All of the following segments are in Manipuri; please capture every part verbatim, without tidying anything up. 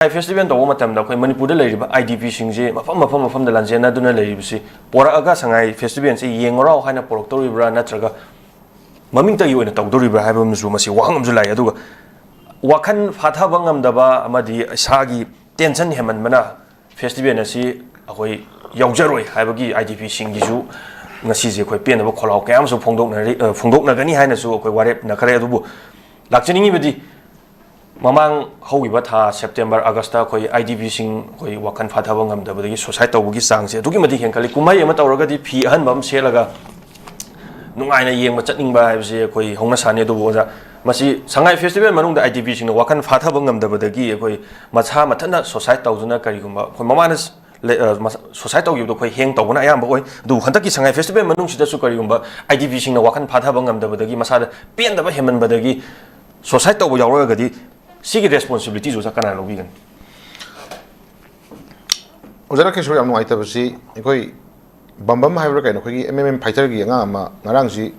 ꯁꯉꯥꯏ ꯐꯦꯁꯇꯤꯚꯦꯜ ꯇꯧꯕ ꯃꯇꯝꯗ ꯑꯩꯈꯣꯏ ꯃꯅꯤꯄꯨꯔꯗ ꯂꯩꯔꯤꯕ ꯑꯥꯏ ꯗꯤ ꯄꯤꯁꯤꯡꯁꯦ ꯃꯐꯝ ꯃꯐꯝ ꯃꯐꯝꯗ ꯂꯥꯟꯖꯦꯟꯅꯗꯨꯅ ꯂꯩꯔꯤꯕꯁꯤ ꯄꯣꯔꯛꯑꯒ ꯁꯉꯥꯏ ꯐꯦꯁꯇꯤꯚꯦꯜꯁꯤ ꯌꯦꯡꯉꯨꯔꯥꯎ ꯍꯥꯏꯅ ꯄꯣꯔꯛꯇꯧꯔꯤꯕ꯭ꯔꯥ, ꯅꯠꯇ꯭ꯔꯒ ꯃꯃꯤꯡꯇꯒꯤ ꯑꯣꯏꯅ ꯇꯧꯗꯧꯔꯤꯕ꯭ꯔꯥ ꯍꯥꯏꯕ ꯑꯃꯁꯨ ꯃꯁꯤ ꯋꯥꯍꯪ ꯑꯃꯁꯨ ꯂꯥꯛꯏ꯫ ꯑꯗꯨꯒ ꯋꯥꯈꯜ ꯐꯥꯊꯕ ꯉꯝꯗꯕ ꯑꯃꯗꯤ ꯏꯁꯥꯒꯤ ꯇꯦꯟꯁꯟ ꯍꯦꯟꯃꯟꯕꯅ ꯐꯦꯁꯇꯤꯚꯦꯜ ꯑꯁꯤ ꯑꯩꯈꯣꯏ ꯌꯥꯎꯖꯔꯣꯏ ꯍꯥꯏꯕꯒꯤ ꯑꯥꯏ ꯗꯤ ꯄꯤꯁꯤꯡꯒꯤꯁꯨ ꯉꯁꯤꯁꯦ ꯑꯩꯈꯣꯏ ꯄꯦꯟꯗꯕ ꯈꯣꯜꯂꯥꯎ ꯀꯌꯥ ꯑꯃꯁꯨ ꯐꯣꯡꯗꯣꯛꯅꯔꯤ, ꯑ, ꯐꯣꯡꯗꯣꯛꯅꯒꯅꯤ ꯍꯥꯏꯅꯁꯨ ꯑꯩꯈꯣꯏ ꯋꯥꯔꯦꯞꯅꯈ꯭ꯔꯦ꯫ ꯑꯗꯨꯕꯨ ꯂꯥꯛꯆꯅꯤꯡꯉꯤꯕꯗꯤ ꯃꯃꯥꯡ ꯍꯧꯈꯤꯕ ꯊꯥ ꯁꯦꯞꯇꯦꯝꯕꯔ, ꯑꯥꯒꯁꯇ ꯑꯩꯈꯣꯏ ꯑꯥꯏ ꯗꯤ ꯄꯤꯁꯤꯡ ꯑꯩꯈꯣꯏ ꯋꯥꯈꯜ ꯐꯥꯊꯕ ꯉꯝꯗꯕꯗꯒꯤ ꯁꯨꯁꯥꯏꯠ ꯇꯧꯕꯒꯤ ꯆꯥꯡꯁꯦ ꯑꯗꯨꯛꯀꯤ ꯃꯇꯤꯛ ꯍꯦꯟꯒꯠꯂꯤ꯫ ꯀꯨꯝꯍꯩ ꯑꯃ ꯇꯧꯔꯒꯗꯤ ꯐꯤ ꯑꯍꯟꯕ ꯑꯃ ꯁꯦꯠꯂꯒ ꯅꯨꯡꯉꯥꯏꯅ ꯌꯦꯡꯕ ꯆꯠꯅꯤꯡꯕ ꯍꯥꯏꯕꯁꯦ ꯑꯩꯈꯣꯏ ꯍꯧꯅ ꯁꯥꯅꯤ꯫ ꯑꯗꯨꯕꯨ ꯑꯣꯖꯥ, ꯃꯁꯤ ꯁꯉꯥꯏ ꯐꯦꯁꯇꯤꯚꯦꯜ ꯃꯅꯨꯡꯗ ꯑꯥꯏ ꯗꯤ ꯄꯤꯁꯤꯡꯅ ꯋꯥꯈꯜ ꯐꯥꯊꯕ ꯉꯝꯗꯕꯗꯒꯤ ꯑꯩꯈꯣꯏ ꯃꯁꯥ ꯃꯊꯟꯇ ꯁꯨꯁꯥꯏꯠ ꯇꯧꯗꯨꯅ ꯀꯔꯤꯒꯨꯝꯕ ꯑꯩꯈꯣꯏ ꯃꯃꯥꯅ ꯁ-, ꯂꯩ-, ꯑ, ꯃꯁ-, ꯁꯨꯁꯥꯏꯠ ꯇꯧꯈꯤꯕꯗꯣ ꯑꯩꯈꯣꯏ ꯍꯦꯡ ꯇꯧꯕꯅ ꯑꯌꯥꯝꯕ ꯑꯣꯏ꯫ ꯑꯗꯨꯕꯨ ꯍꯟꯗꯛꯀꯤ ꯁꯉꯥꯏ ꯐꯦꯁꯇꯤꯚꯦꯜ ꯃꯅꯨꯡꯁꯤꯗꯁꯨ ꯀꯔꯤꯒꯨꯝꯕ ꯑꯥꯏ ꯗꯤ ꯄꯤꯁꯤꯡꯅ ꯋꯥꯈꯜ ꯐꯥꯊꯕ ꯉꯝꯗꯕꯗꯒꯤ, ꯃꯁꯥꯗ ꯄꯦꯟꯗꯕ ꯍꯦꯟꯃꯟꯕꯗꯒꯤ ꯁꯨꯁꯥꯏꯠ ꯇꯧꯕ ꯌꯥꯎꯔꯒꯗꯤ ꯁꯤꯒꯤ ꯔꯦꯁꯄꯣꯟꯁꯤꯕꯤꯂꯤꯇꯤꯁꯨ ꯑꯣꯖꯥ ꯀꯅꯥꯅ ꯂꯧꯕꯤꯒꯅꯤ? ꯑꯣꯖꯥ ꯔꯥꯀꯦꯁꯣꯔ, ꯌꯥꯝ ꯅꯨꯡꯉꯥꯏꯇꯕꯁꯤ ꯑꯩꯈꯣꯏ ꯕꯝꯕꯝ ꯍꯥꯏꯕ꯭ꯔꯥ ꯀꯩꯅꯣ, ꯑꯩꯈꯣꯏꯒꯤ ꯑꯦꯝ ꯑꯦꯝ ꯑꯦꯝ ꯐꯥꯏꯇꯔꯒꯤ ꯑꯉꯥꯡ ꯑꯃ ꯉꯔꯥꯡꯁꯤ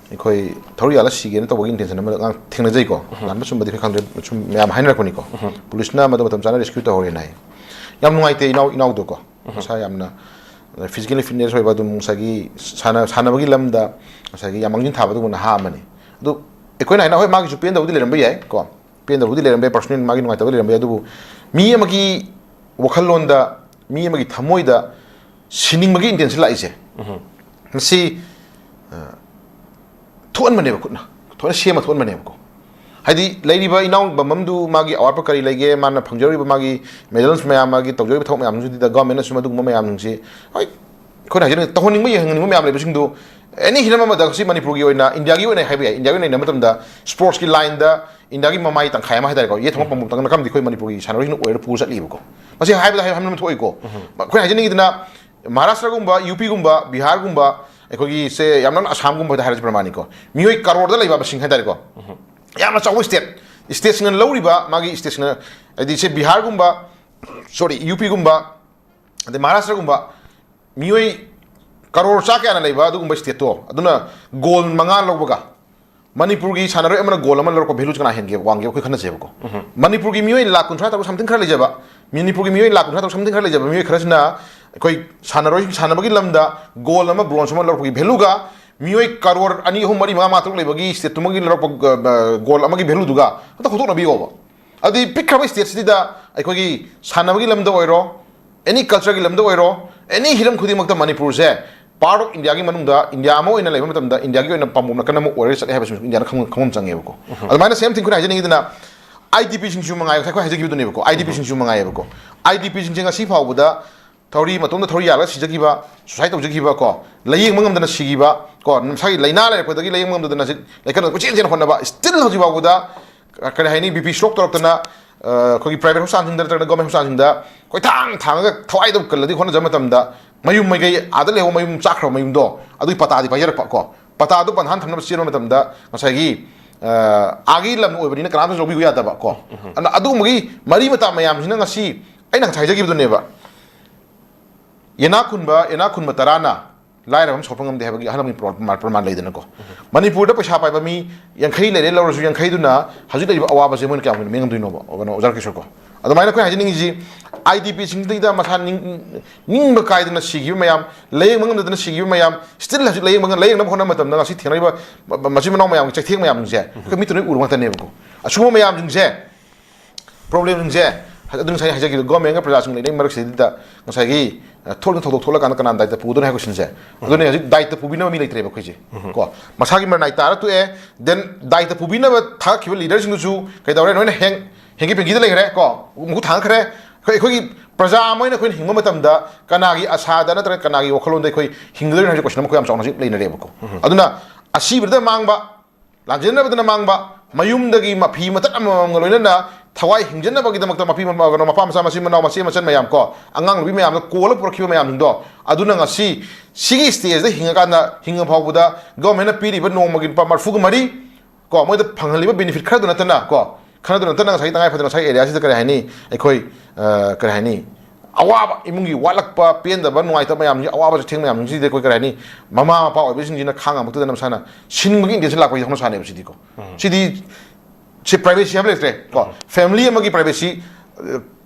ꯑꯩꯈꯣꯏ ꯊꯧꯔꯤ ꯌꯥꯜꯂ ꯁꯤꯒꯦꯅ ꯇꯧꯕꯒꯤ ꯏꯟꯇꯦꯟꯁꯟ ꯑꯃ ꯑꯉꯥꯡ ꯊꯦꯡꯅꯖꯩꯀꯣ꯫ ꯂꯥꯟꯕ ꯆꯨꯝꯕꯗꯤ ꯑꯩꯈꯣꯏ ꯈꯪꯗ꯭ꯔꯦ, ꯁꯨꯝ ꯃꯌꯥꯝ ꯍꯥꯏꯅꯔꯛꯄꯅꯤꯀꯣ꯫ ꯄꯨꯂꯤꯁꯅ ꯃꯗꯨ ꯃꯇꯝ ꯆꯥꯅ ꯔꯦꯁꯀ꯭ꯌꯨ ꯇꯧꯍꯧꯔꯦꯅ ꯍꯥꯏ꯫ ꯌꯥꯝ ꯅꯨꯡꯉꯥꯏꯇꯦ ꯏꯅꯥꯎ, ꯏꯅꯥꯎꯗꯣꯀꯣ꯫ ꯃꯁꯥ ꯌꯥꯝꯅ ꯐꯤꯖꯤꯀꯦꯜꯂꯤ ꯐꯤꯠꯅꯦꯁ ꯑꯣꯏꯕ, ꯑꯗꯨꯝ ꯉꯁꯥꯏꯒꯤ ꯁꯥꯟꯅ-, ꯁꯥꯟꯅꯕꯒꯤ ꯂꯝꯗ ꯉꯁꯥꯏꯒꯤ ꯌꯥꯝ ꯃꯥꯡꯖꯤꯟ ꯊꯥꯕ ꯑꯗꯨꯒꯨꯝꯕ ꯅꯍꯥ ꯑꯃꯅꯤ꯫ ꯑꯗꯨ ꯑꯩꯈꯣꯏꯅ ꯍꯥꯏꯅ, ꯍꯣꯏ, ꯃꯥꯒꯤꯁꯨ ꯄꯦꯟꯗꯕꯨꯗꯤ ꯂꯩꯔꯝꯕ ꯌꯥꯏ ꯀꯣ, ꯄꯦꯟꯗꯕꯨꯗꯤ ꯂꯩꯔꯝꯕ ꯌꯥꯏ, ꯄꯔꯁꯣꯅꯦꯜ ꯃꯥꯒꯤ ꯅꯨꯡꯉꯥꯏꯇꯕ ꯂꯩꯔꯝꯕ ꯌꯥꯏ, ꯑꯗꯨꯕꯨ ꯃꯤ ꯑꯃꯒꯤ ꯋꯥꯈꯜꯂꯣꯟꯗ, ꯃꯤ ꯑꯃꯒꯤ ꯊꯃꯣꯏꯗ ꯁꯤꯅꯤꯡꯕꯒꯤ ꯏꯟꯇꯦꯟꯁꯟ ꯂꯥꯛꯏꯁꯦ, ꯃꯁꯤ, ꯑ, ꯊꯣꯛꯍꯟꯕꯅꯦꯕ ꯈꯨꯠꯅ, ꯊꯣꯛꯅ ꯁꯦꯝꯃ ꯊꯣꯛꯍꯟꯕꯅꯦꯕꯀꯣ꯫ ꯍꯥꯏꯗꯤ ꯂꯩꯔꯤꯕ ꯏꯅꯥꯎ ꯕꯝꯕꯝꯗꯨ ꯃꯥꯒꯤ ꯑꯋꯥꯠꯄ ꯀꯔꯤ ꯂꯩꯒꯦ, ꯃꯥꯅ ꯐꯪꯖꯔꯤꯕ ꯃꯥꯒꯤ ꯃꯦꯗꯜꯁ ꯃꯌꯥꯝ, ꯃꯥꯒꯤ ꯇꯧꯖꯔꯤꯕ ꯊꯕꯛ ꯃꯌꯥꯝꯁꯤꯗ ꯒꯚꯔꯟꯃꯦꯟꯠꯅꯁꯨ ꯃꯗꯨꯒꯨꯝꯕ ꯃꯌꯥꯝꯁꯤꯡꯁꯤ, ꯍꯣꯏ, ꯑꯩꯈꯣꯏꯅ ꯍꯥꯏꯖꯅꯤꯡꯉꯤ, ꯇꯧꯍꯟꯅꯤꯡꯕ, ꯌꯦꯡꯍꯟꯅꯤꯡꯕ ꯃꯌꯥꯝ ꯂꯩꯕꯁꯤꯡꯗꯨ ꯑꯦꯅꯤ ꯍꯤꯔꯝ ꯑꯃꯗ, ꯉꯁꯤ ꯃꯅꯤꯄꯨꯔꯒꯤ ꯑꯣꯏꯅ, ꯏꯟꯗꯤꯌꯥꯒꯤ ꯑꯣꯏꯅ ꯍꯥꯏꯕ ꯌꯥꯏ, ꯏꯟꯗꯤꯌꯥꯒꯤ ꯑꯣꯏꯅ ꯌꯦꯡꯕ ꯃꯇꯝꯗ ꯁ꯭ꯄꯣꯔꯠꯁꯀꯤ ꯂꯥꯏꯟꯗ ꯏꯟꯗꯤꯌꯥꯒꯤ ꯃꯃꯥꯏ ꯇꯪꯈꯥꯏ ꯑꯃ ꯍꯥꯏꯇꯥꯔꯦꯀꯣ, ꯌꯦꯠ ꯊꯪꯕ ꯄꯥꯝꯕꯣꯝ ꯇꯪꯅ ꯀꯝꯗꯤ ꯑꯩꯈꯣꯏ ꯃꯅꯤꯄꯨꯔꯒꯤ ꯁꯥꯟꯅꯔꯣꯏꯁꯤꯡꯅ ꯑꯣꯏꯔ ꯄꯨꯔ ꯆꯠꯂꯤꯕꯀꯣ꯫ ꯃꯁꯤ ꯍꯥꯏꯕꯗ ꯍꯥꯏ-, ꯍꯥꯏꯃꯟꯕ ꯊꯣꯛꯏꯀꯣ꯫ ꯑꯩꯈꯣꯏꯅ ꯍꯥꯏꯖꯅꯤꯡꯉꯤꯗꯨꯅ ꯃꯍꯥꯔꯥꯁꯇ꯭ꯔꯒꯨꯝꯕ, ꯌꯨ ꯄꯤꯒꯨꯝꯕ, ꯕꯤꯍꯥꯔꯒꯨꯝꯕ, ꯑꯩꯈꯣꯏꯒꯤ ꯁꯦ ꯌꯥꯝꯅ ꯑꯁꯥꯝꯒꯨꯝꯕꯗ ꯍꯥꯏꯔꯁꯤ ꯄ꯭ꯔꯃꯥꯅꯤꯀꯣ, ꯃꯤꯑꯣꯏ ꯀꯔꯣꯔꯗ ꯂꯩꯕ ꯃꯁꯤꯡ ꯍꯥꯏꯇꯥꯔꯦꯀꯣ, ꯌꯥꯝꯅ ꯆꯥꯎꯕ ꯁ꯭ꯇꯦꯠ, ꯁ꯭ꯇꯦꯠꯁꯤꯡꯅ ꯂꯧꯔꯤꯕ ꯃꯥꯒꯤ ꯁ꯭ꯇꯦꯠꯁꯤꯡꯅ, ꯍꯥꯏꯗꯤ ꯁꯦ ꯕꯤꯍꯥꯔꯒꯨꯝꯕ, ꯁꯣꯔꯤ, ꯌꯨ ꯄꯤꯒꯨꯝꯕ, ꯑꯗꯩ ꯃꯍꯥꯔꯥꯁꯇ꯭ꯔꯒꯨꯝꯕ, ꯃꯤꯑꯣꯏ ꯀꯔꯣꯔ ꯆꯥ ꯀꯌꯥꯅ ꯂꯩꯕ ꯑꯗꯨꯒꯨꯝꯕ ꯁ꯭ꯇꯦꯠꯇꯣ, ꯑꯗꯨꯅ ꯒꯣꯜ ꯃꯉꯥ ꯂꯧꯕꯒ, ꯃꯅꯤꯄꯨꯔꯒꯤ ꯁꯥꯟꯅꯔꯣꯏ ꯑꯃꯅ ꯒꯣꯜ ꯑꯃ ꯂꯧꯔꯛꯄ ꯚꯦꯂꯨꯁꯦ ꯀꯅꯥ ꯍꯦꯟꯒꯦ, ꯋꯥꯡꯒꯦ, ꯑꯩꯈꯣꯏ ꯈꯟꯅꯁꯦꯕꯀꯣ꯫ ꯃꯅꯤꯄꯨꯔꯒꯤ ꯃꯤꯑꯣꯏ ꯂꯥꯛ ꯀꯨꯟꯊ꯭ꯔꯥ ꯇꯔꯨꯛ ꯁꯝꯊꯤꯡ ꯈꯔ ꯂꯩꯖꯕ, ꯃꯅꯤꯄꯨꯔꯒꯤ ꯃꯤꯑꯣꯏ ꯂꯥꯛ ꯀꯨꯟꯊ꯭ꯔꯥ ꯇꯔꯨꯛ ꯁꯝꯊꯤꯡ ꯈꯔ ꯂꯩꯖꯕ ꯃꯤꯑꯣꯏ ꯈꯔꯁꯤꯅ ꯑꯩꯈꯣꯏ ꯁꯥꯟꯅꯔꯣꯏ, ꯁꯥꯟꯅꯕꯒꯤ ꯂꯝꯗ ꯒꯣꯜ ꯑꯃ, ꯕ꯭ꯔꯣꯟꯖ ꯑꯃ ꯂꯧꯔꯛꯄꯒꯤ ꯚꯦꯂꯨꯒ ꯃꯤꯑꯣꯏ ꯀꯔꯣꯔ ꯑꯅꯤ, ꯑꯍꯨꯝ, ꯃꯔꯤ, ꯃꯉꯥ, ꯃꯉꯥ, ꯇꯔꯨꯛ ꯂꯩꯕꯒꯤ ꯁ꯭ꯇꯦꯠꯇꯨꯃꯒꯤ ꯂꯧꯔꯛꯄ, ꯑ, ꯒꯣꯜ ꯑꯃꯒꯤ ꯚꯦꯂꯨꯗꯨꯒ ꯑꯝꯇ ꯍꯣꯠꯇꯣꯛꯅꯕꯤꯌꯣꯕ꯫ ꯑꯗꯨꯗꯤ ꯄꯤꯛꯈ꯭ꯔꯕ ꯁ꯭ꯇꯦꯠꯁꯤꯗ ꯑꯩꯈꯣꯏꯒꯤ ꯁꯥꯟꯅꯕꯒꯤ ꯂꯝꯗ ꯑꯣꯏꯔꯣ, ꯑꯦꯅꯤ ꯀꯜꯆꯔꯒꯤ ꯂꯝꯗ ꯑꯣꯏꯔꯣ, ꯑꯦꯅꯤ ꯍꯤꯔꯝ ꯈꯨꯗꯤꯡꯃꯛꯇ ꯃꯅꯤꯄꯨꯔꯁꯦ ꯄꯥꯔꯠ ꯑꯣꯐ ꯏꯟꯗꯤꯌꯥꯒꯤ ꯃꯅꯨꯡꯗ, ꯏꯟꯗꯤꯌꯥ ꯑꯃ ꯑꯣꯏꯅ ꯂꯩꯕ ꯃꯇꯝꯗ ꯏꯟꯗꯤꯌꯥꯒꯤ ꯑꯣꯏꯅ ꯄꯥꯝꯕꯣꯝ ꯅꯥꯀꯟ ꯑꯃ ꯑꯣꯏꯔꯒ ꯆꯠꯂꯦ ꯍꯥꯏꯕꯁꯤ ꯏꯟꯗꯤꯌꯥꯅ ꯈꯪ-, ꯈꯪꯐꯝ ꯆꯪꯉꯦꯕꯀꯣ꯫ ꯑꯗꯨꯃꯥꯏꯅ ꯁꯦꯝ ꯊꯤꯡ ꯑꯩꯈꯣꯏꯅ ꯍꯥꯏꯖꯅꯤꯡꯉꯤꯗꯨꯅ, ꯑꯥꯏ ꯗꯤ ꯄꯤꯁꯤꯡꯁꯨ ꯃꯉꯥꯏ, ꯉꯁꯥꯏ ꯑꯩꯈꯣꯏ ꯍꯥꯏꯖꯈꯤꯕꯗꯨꯅꯦꯕꯀꯣ, ꯑꯥꯏ ꯗꯤ ꯄꯤꯁꯤꯡꯁꯨ ꯃꯉꯥꯏꯌꯦꯕꯀꯣ꯫ ꯑꯥꯏ ꯗꯤ ꯄꯤꯁꯤꯡꯁꯦ ꯉꯁꯤ ꯐꯥꯎꯕꯗ ꯊꯧꯔꯤ, ꯃꯇꯣꯝꯗ ꯊꯧꯔꯤ ꯌꯥꯜꯂꯒ ꯁꯤꯖꯈꯤꯕ, ꯁꯨꯁꯥꯏꯠ ꯇꯧꯖꯈꯤꯕ ꯀꯣ, ꯂꯥꯏꯌꯦꯡꯕ ꯉꯝꯗꯅ ꯁꯤꯈꯤꯕ ꯀꯣ, ꯃꯁꯥꯒꯤ ꯂꯥꯏꯅꯥ ꯂꯩꯔꯛꯄꯗꯒꯤ ꯂꯥꯏꯌꯦꯡꯕ ꯉꯝꯗꯗꯅ ꯍꯧꯖꯤꯛ ꯂꯩꯀꯠꯅ ꯀꯣꯏꯆꯦꯟ ꯆꯦꯟ ꯍꯣꯠꯅꯕ, ꯁ꯭ꯇꯤꯜ ꯍꯧꯖꯤꯛ ꯐꯥꯎꯕꯗ, ꯑ, ꯀꯔꯤ ꯍꯥꯏꯅꯤ, ꯕꯤ ꯄꯤ ꯁ꯭ꯇ꯭ꯔꯣꯛ ꯇꯧꯔꯛꯇꯅ, ꯑ, ꯑꯩꯈꯣꯏꯒꯤ ꯄ꯭ꯔꯥꯏꯚꯦꯠ ꯍꯣꯁꯄꯤꯇꯥꯜꯁꯤꯡꯗ ꯅꯠꯇ꯭ꯔꯒꯅ ꯒꯣꯔꯃꯦꯟ ꯍꯣꯁꯄꯤꯇꯥꯜꯁꯤꯡꯗ ꯀꯣꯏꯊꯥꯡ ꯊꯥꯡꯉꯒ ꯊꯋꯥꯏꯗꯣ ꯀꯜꯂꯗꯤ ꯍꯣꯠꯅꯖꯕ ꯃꯇꯝꯗ, ꯃꯌꯨꯝ ꯃꯩꯀꯩ ꯑꯥꯗ ꯂꯩꯍꯧꯕ ꯃꯌꯨꯝ ꯆꯥꯛꯈ꯭ꯔꯕ ꯃꯌꯨꯝꯗꯣ, ꯑꯗꯨꯒꯤ ꯄꯇꯥꯗꯤ ꯄꯥꯏꯖꯔꯛꯄ ꯀꯣ, ꯄꯇꯥꯗꯣ ꯄꯟꯍꯥꯟ ꯊꯝꯅꯕ ꯆꯦꯟꯕ ꯃꯇꯝꯗ ꯉꯁꯥꯏꯒꯤ, ꯑ, ꯑꯥꯒꯤ ꯂꯝ ꯑꯣꯏꯕꯅꯤꯅ ꯀꯅꯥꯝꯇꯁꯨ ꯂꯧꯕꯤꯌꯨ ꯌꯥꯗꯕ ꯀꯣ꯫ ꯑꯗꯨꯅ ꯑꯗꯨꯒꯨꯝꯕꯒꯤ ꯃꯔꯤ ꯃꯇꯥ ꯃꯌꯥꯝꯁꯤꯅ ꯉꯁꯤ ꯑꯩꯅ ꯉꯁꯥꯏ ꯍꯥꯏꯖꯈꯤꯕꯗꯨꯅꯦꯕ, ꯏꯅꯥꯛ ꯈꯨꯟꯕ, ꯏꯅꯥꯛ ꯈꯨꯟꯕ ꯇꯔꯥꯅ ꯂꯥꯏꯔꯕ ꯑꯃ ꯁꯣꯛꯄ ꯉꯝꯗꯦ ꯍꯥꯏꯕꯒꯤ ꯑꯍꯜ ꯑꯃꯒꯤ ꯄ꯭ꯔꯃꯥꯟ, ꯄ꯭ꯔꯃꯥꯟ ꯂꯩꯗꯅꯀꯣ꯫ ꯃꯅꯤꯄꯨꯔꯗ ꯄꯩꯁꯥ ꯄꯥꯏꯕ ꯃꯤ ꯌꯥꯡꯈꯩ ꯂꯩꯔꯦ, ꯂꯧꯔꯁꯨ ꯌꯥꯡꯈꯩꯗꯨꯅ ꯍꯧꯖꯤꯛ ꯂꯩꯔꯤꯕ ꯑꯋꯥꯕꯁꯦ ꯃꯣꯏꯅ ꯀꯌꯥꯝ ꯀꯨꯏꯅ ꯃꯦꯟ ꯉꯝꯗꯣꯏꯅꯣꯕ, ꯀꯩꯅꯣ, ꯑꯣꯖꯥ ꯀꯤꯁꯣꯔ ꯀꯣ? ꯑꯗꯨꯃꯥꯏꯅ ꯑꯩꯈꯣꯏꯅ ꯍꯥꯏꯖꯅꯤꯡꯉꯤꯁꯤ, ꯑꯥꯏ ꯗꯤ ꯄꯤꯁꯤꯡꯗꯨꯗ ꯃꯁꯥ ꯅꯤꯡ-, ꯅꯤꯡꯕ ꯀꯥꯏꯗꯅ ꯁꯤꯈꯤꯕ ꯃꯌꯥꯝ, ꯂꯥꯏꯌꯦꯡꯕ ꯉꯝꯗꯗꯅ ꯁꯤꯈꯤꯕ ꯃꯌꯥꯝ, ꯁ꯭ꯇꯤꯜ ꯍꯧꯖꯤꯛ ꯂꯥꯏꯌꯦꯡꯕ, ꯂꯥꯏꯌꯦꯡꯅꯕ ꯍꯣꯠꯅꯕ ꯃꯇꯝꯗ ꯉꯁꯤ ꯊꯦꯡꯅꯔꯤꯕ ꯃ-, ꯃ-, ꯃꯆꯤꯟ ꯃꯅꯥꯎ ꯃꯌꯥꯝꯒꯤ ꯆꯩꯊꯦꯡ ꯃꯌꯥꯝꯁꯤꯡꯁꯦ ꯑꯩꯈꯣꯏ ꯃꯤꯠꯇꯨꯅ ꯎꯔꯕ ꯉꯥꯛꯇꯅꯦꯕꯀꯣ꯫ ꯑꯁꯤꯒꯨꯝꯕ ꯃꯌꯥꯝꯁꯤꯡꯁꯦ, ꯄ꯭ꯔꯣꯕ꯭ꯂꯦꯝꯁꯤꯡꯁꯦ, ꯑꯗꯨ ꯉꯁꯥꯏ ꯍꯥꯏꯖꯈꯤꯕꯗꯣ, ꯒꯣꯔꯃꯦꯟꯒ ꯄ꯭ꯔꯖꯥꯁꯤꯡ ꯂꯩꯅꯩ ꯃꯔꯛꯁꯤꯗꯩꯗ ꯉꯁꯥꯏꯒꯤ, ꯑ, ꯊꯣꯛꯅ ꯊꯧꯗꯣꯛ ꯊꯣꯛꯂꯀꯥꯟꯗ ꯀꯅꯥꯅ ꯗꯥꯏꯇ ꯄꯨꯗꯣꯏꯅꯣ ꯍꯥꯏꯕ ꯀꯣꯏꯁꯟꯁꯦ꯫ ꯑꯗꯨꯅ ꯍꯧꯖꯤꯛ ꯗꯥꯏꯇ ꯄꯨꯕꯤꯅꯕ ꯃꯤ ꯂꯩꯇ꯭ꯔꯦꯕ ꯑꯩꯈꯣꯏꯁꯦ꯫ ꯀꯣ, ꯃꯁꯥꯒꯤ ꯃꯔꯅꯥꯏ ꯇꯥꯔ ꯇꯣꯛꯑꯦ, then ꯗꯥꯏꯇ ꯄꯨꯕꯤꯅꯕ ꯊꯥꯒꯠꯈꯤꯕ ꯂꯤꯗꯔꯁꯤꯡꯗꯨꯁꯨ ꯀꯩꯗꯧꯔꯦ, ꯂꯣꯏꯅ ꯍꯦꯡ-, ꯍꯦꯡꯒꯤ ꯄꯦꯡꯒꯤꯗ ꯂꯩꯈ꯭ꯔꯦ ꯀꯣ, ꯃꯈꯨꯠ ꯊꯥꯡꯒꯠꯈ꯭ꯔꯦ꯫ ꯑꯩꯈꯣꯏ, ꯑꯩꯈꯣꯏꯒꯤ ꯄ꯭ꯔꯖꯥ ꯑꯃ ꯑꯣꯏꯅ ꯑꯩꯈꯣꯏꯅ ꯍꯤꯡꯕ ꯃꯇꯝꯗ ꯀꯅꯥꯒꯤ ꯑꯁꯥꯗ ꯅꯠꯇ꯭ꯔꯒ ꯀꯅꯥꯒꯤ ꯋꯥꯈꯜꯂꯣꯟꯗ ꯑꯩꯈꯣꯏ ꯍꯤꯡꯒꯗꯣꯏꯅꯣ ꯍꯥꯏꯕꯁꯤ ꯀꯣꯏꯁꯟ ꯑꯃ ꯑꯩꯈꯣꯏ ꯌꯥꯝ ꯆꯥꯎꯅ ꯍꯧꯖꯤꯛ ꯂꯩꯅꯔꯦꯕꯀꯣ꯫ ꯑꯗꯨꯅ ꯑꯁꯤꯕꯗ ꯃꯥꯡꯕ, ꯂꯥꯟꯖꯦꯟꯅꯕꯗꯅ ꯃꯥꯡꯕ, ꯃꯌꯨꯝꯗꯒꯤ ꯃꯐꯤ ꯃꯇꯠ ꯑꯃꯃꯝꯒ ꯂꯣꯏꯅꯅ ꯊꯋꯥꯏ ꯍꯤꯡꯖꯅꯕꯒꯤꯗꯃꯛꯇ ꯃꯐꯤ ꯃ-, ꯀꯩꯅꯣ, ꯃꯄꯥ ꯃꯆꯥ, ꯃꯆꯤꯟ ꯃꯅꯥꯎ, ꯃꯆꯦ ꯃꯆꯟ ꯃꯌꯥꯝ ꯀꯣ, ꯑꯉꯥꯡ ꯅꯨꯄꯤ ꯃꯌꯥꯝꯗꯣ ꯀꯣꯜꯂ ꯄꯨꯔꯛꯈꯤꯕ ꯃꯌꯥꯝꯁꯤꯡꯗꯣ, ꯑꯗꯨꯅ ꯉꯁꯤ ꯁꯤꯒꯤ ꯁ꯭ꯇꯦꯖꯇ ꯍꯤꯡꯉꯀꯥꯟꯗ, ꯍꯤꯡꯉ ꯐꯥꯎꯕꯗ ꯒꯣꯔꯃꯦꯟꯅ ꯄꯤꯔꯤꯕ ꯅꯣꯡꯃꯒꯤ ꯂꯨꯄꯥ ꯃꯔꯤꯐꯨꯒ ꯃꯔꯤ ꯀꯣ, ꯃꯣꯏꯗ ꯐꯪꯍꯜꯂꯤꯕ ꯕꯦꯅꯤꯐꯤꯠ ꯈꯔꯗꯨ ꯅꯠꯇꯅ ꯀꯣ, ꯈꯔꯗꯨ ꯅꯠꯇꯅ ꯉꯁꯥꯏꯒꯤ ꯇꯉꯥꯏ ꯐꯗꯅ ꯉꯁꯥꯏ ꯑꯦꯔꯤꯌꯥꯁꯤꯗ ꯀꯔꯤ ꯍꯥꯏꯅꯤ, ꯑꯩꯈꯣꯏ, ꯑ, ꯀꯔꯤ ꯍꯥꯏꯅꯤ, ꯑꯋꯥꯕ, ꯏꯃꯨꯡꯒꯤ ꯋꯥꯠꯂꯛꯄ, ꯄꯦꯟꯗꯕ, ꯅꯨꯡꯉꯥꯏꯇꯕ ꯃꯌꯥꯝꯁꯤ, ꯑꯋꯥꯕ ꯆꯩꯊꯦꯡ ꯃꯌꯥꯝꯁꯤꯡꯁꯤꯗꯤ ꯑꯩꯈꯣꯏ ꯀꯔꯤ ꯍꯥꯏꯅꯤ, ꯃꯃꯥ ꯃꯄꯥ ꯑꯣꯏꯕꯁꯤꯡꯁꯤꯅ ꯈꯥꯡ ꯉꯝꯃꯛꯇꯗꯅ ꯃꯁꯥꯅ ꯁꯤꯅꯤꯡꯕꯒꯤ ꯏꯟꯇꯦꯟꯁꯟ ꯂꯥꯛꯄꯒꯤ ꯍꯧꯅꯁꯥꯅꯦꯕ ꯁꯤꯗꯤꯀꯣ꯫ ꯁꯤꯗꯤ ꯁꯤ ꯄ꯭ꯔꯥꯏꯚꯦꯁꯤ ꯍꯥꯏꯕ ꯂꯩꯇ꯭ꯔꯦ ꯀꯣ꯫ ꯐꯦꯃꯤꯂꯤ ꯑꯃꯒꯤ ꯄ꯭ꯔꯥꯏꯚꯦꯁꯤ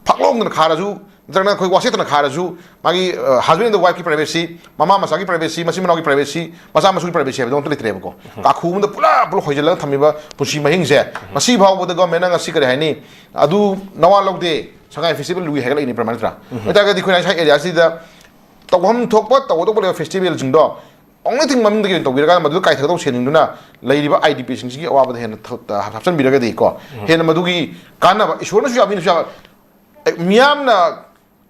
ꯐꯥꯛꯂꯣꯡꯗꯅ ꯈꯥꯔꯁꯨ, ꯅꯠꯇ꯭ꯔꯒꯅ ꯑꯩꯈꯣꯏ ꯋꯥꯆꯦꯠꯇꯅ ꯈꯥꯔꯁꯨ, ꯃꯥꯒꯤ ꯍꯁꯕꯦꯟ ꯑꯦꯟ ꯋꯥꯏꯐꯀꯤ ꯄ꯭ꯔꯥꯏꯚꯦꯁꯤ, ꯃꯃꯥ ꯃꯆꯥꯒꯤ ꯄ꯭ꯔꯥꯏꯚꯦꯁꯤ, ꯃꯆꯤꯟ ꯃꯅꯥꯎꯒꯤ ꯄ꯭ꯔꯥꯏꯚꯦꯁꯤ, ꯃꯆꯥ ꯃꯁꯨꯒꯤ ꯄ꯭ꯔꯥꯏꯚꯦꯁꯤ ꯍꯥꯏꯕꯗꯣ ꯑꯝꯇ ꯂꯩꯇ꯭ꯔꯦꯕꯀꯣ꯫ ꯀꯥꯈꯨ ꯑꯃꯗ ꯄꯨꯂꯞ ꯄꯨꯂꯞ ꯍꯣꯏꯖꯤꯜꯂꯒ ꯊꯝꯃꯤꯕ ꯄꯨꯟꯁꯤ ꯃꯍꯤꯡꯁꯦ ꯉꯁꯤ ꯐꯥꯎꯕꯗ ꯒꯣꯔꯃꯦꯟꯅ ꯉꯁꯤ ꯀꯔꯤ ꯍꯥꯏꯅꯤ, ꯑꯗꯨ ꯅꯋꯥ ꯂꯧꯗꯦ, ꯁꯉꯥꯏ ꯐꯦꯁꯇꯤꯚꯦꯜ ꯂꯨꯏ ꯍꯥꯏꯒꯠꯂꯛꯏꯅꯤ ꯄ꯭ꯔꯃꯥꯟ ꯅꯠꯇ꯭ꯔꯥ? ꯑꯗꯨ ꯑꯣꯏꯇꯥꯔꯒꯗꯤ ꯑꯩꯈꯣꯏꯅ ꯉꯁꯥꯏ ꯑꯦꯔꯤꯌꯥꯁꯤꯗ ꯇꯧꯐꯝ ꯊꯣꯛꯄ ꯇꯧꯒꯗꯧꯕ ꯂꯩꯕ ꯐꯦꯁꯇꯤꯚꯦꯜꯁꯤꯡꯗꯣ ꯑꯣꯡꯂꯤ ꯊꯤꯡ ꯃꯃꯤꯡꯗꯒꯤ ꯑꯣꯏꯅ ꯇꯧꯕꯤꯔꯀꯥꯟꯗ ꯃꯗꯨꯗ ꯀꯥꯏꯊꯒꯗꯧꯕ ꯁꯦꯟꯁꯤꯡꯗꯨꯅ ꯂꯩꯔꯤꯕ ꯑꯥꯏ ꯗꯤ ꯄꯤꯁꯤꯡꯁꯤꯒꯤ ꯑꯋꯥꯕꯗ ꯍꯦꯟꯅ ꯊ-, ꯇ-, ꯍꯥꯞꯆꯤꯟꯕꯤꯔꯒꯗꯤ ꯀꯣ, ꯍꯦꯟꯅ ꯃꯗꯨꯒꯤ ꯀꯥꯟꯅꯕ, ꯏꯁꯣꯔꯅꯁꯨ ꯌꯥꯕꯤꯅꯁꯨ ꯌꯥꯕ, ꯑꯦ, ꯃꯤꯌꯥꯝꯅ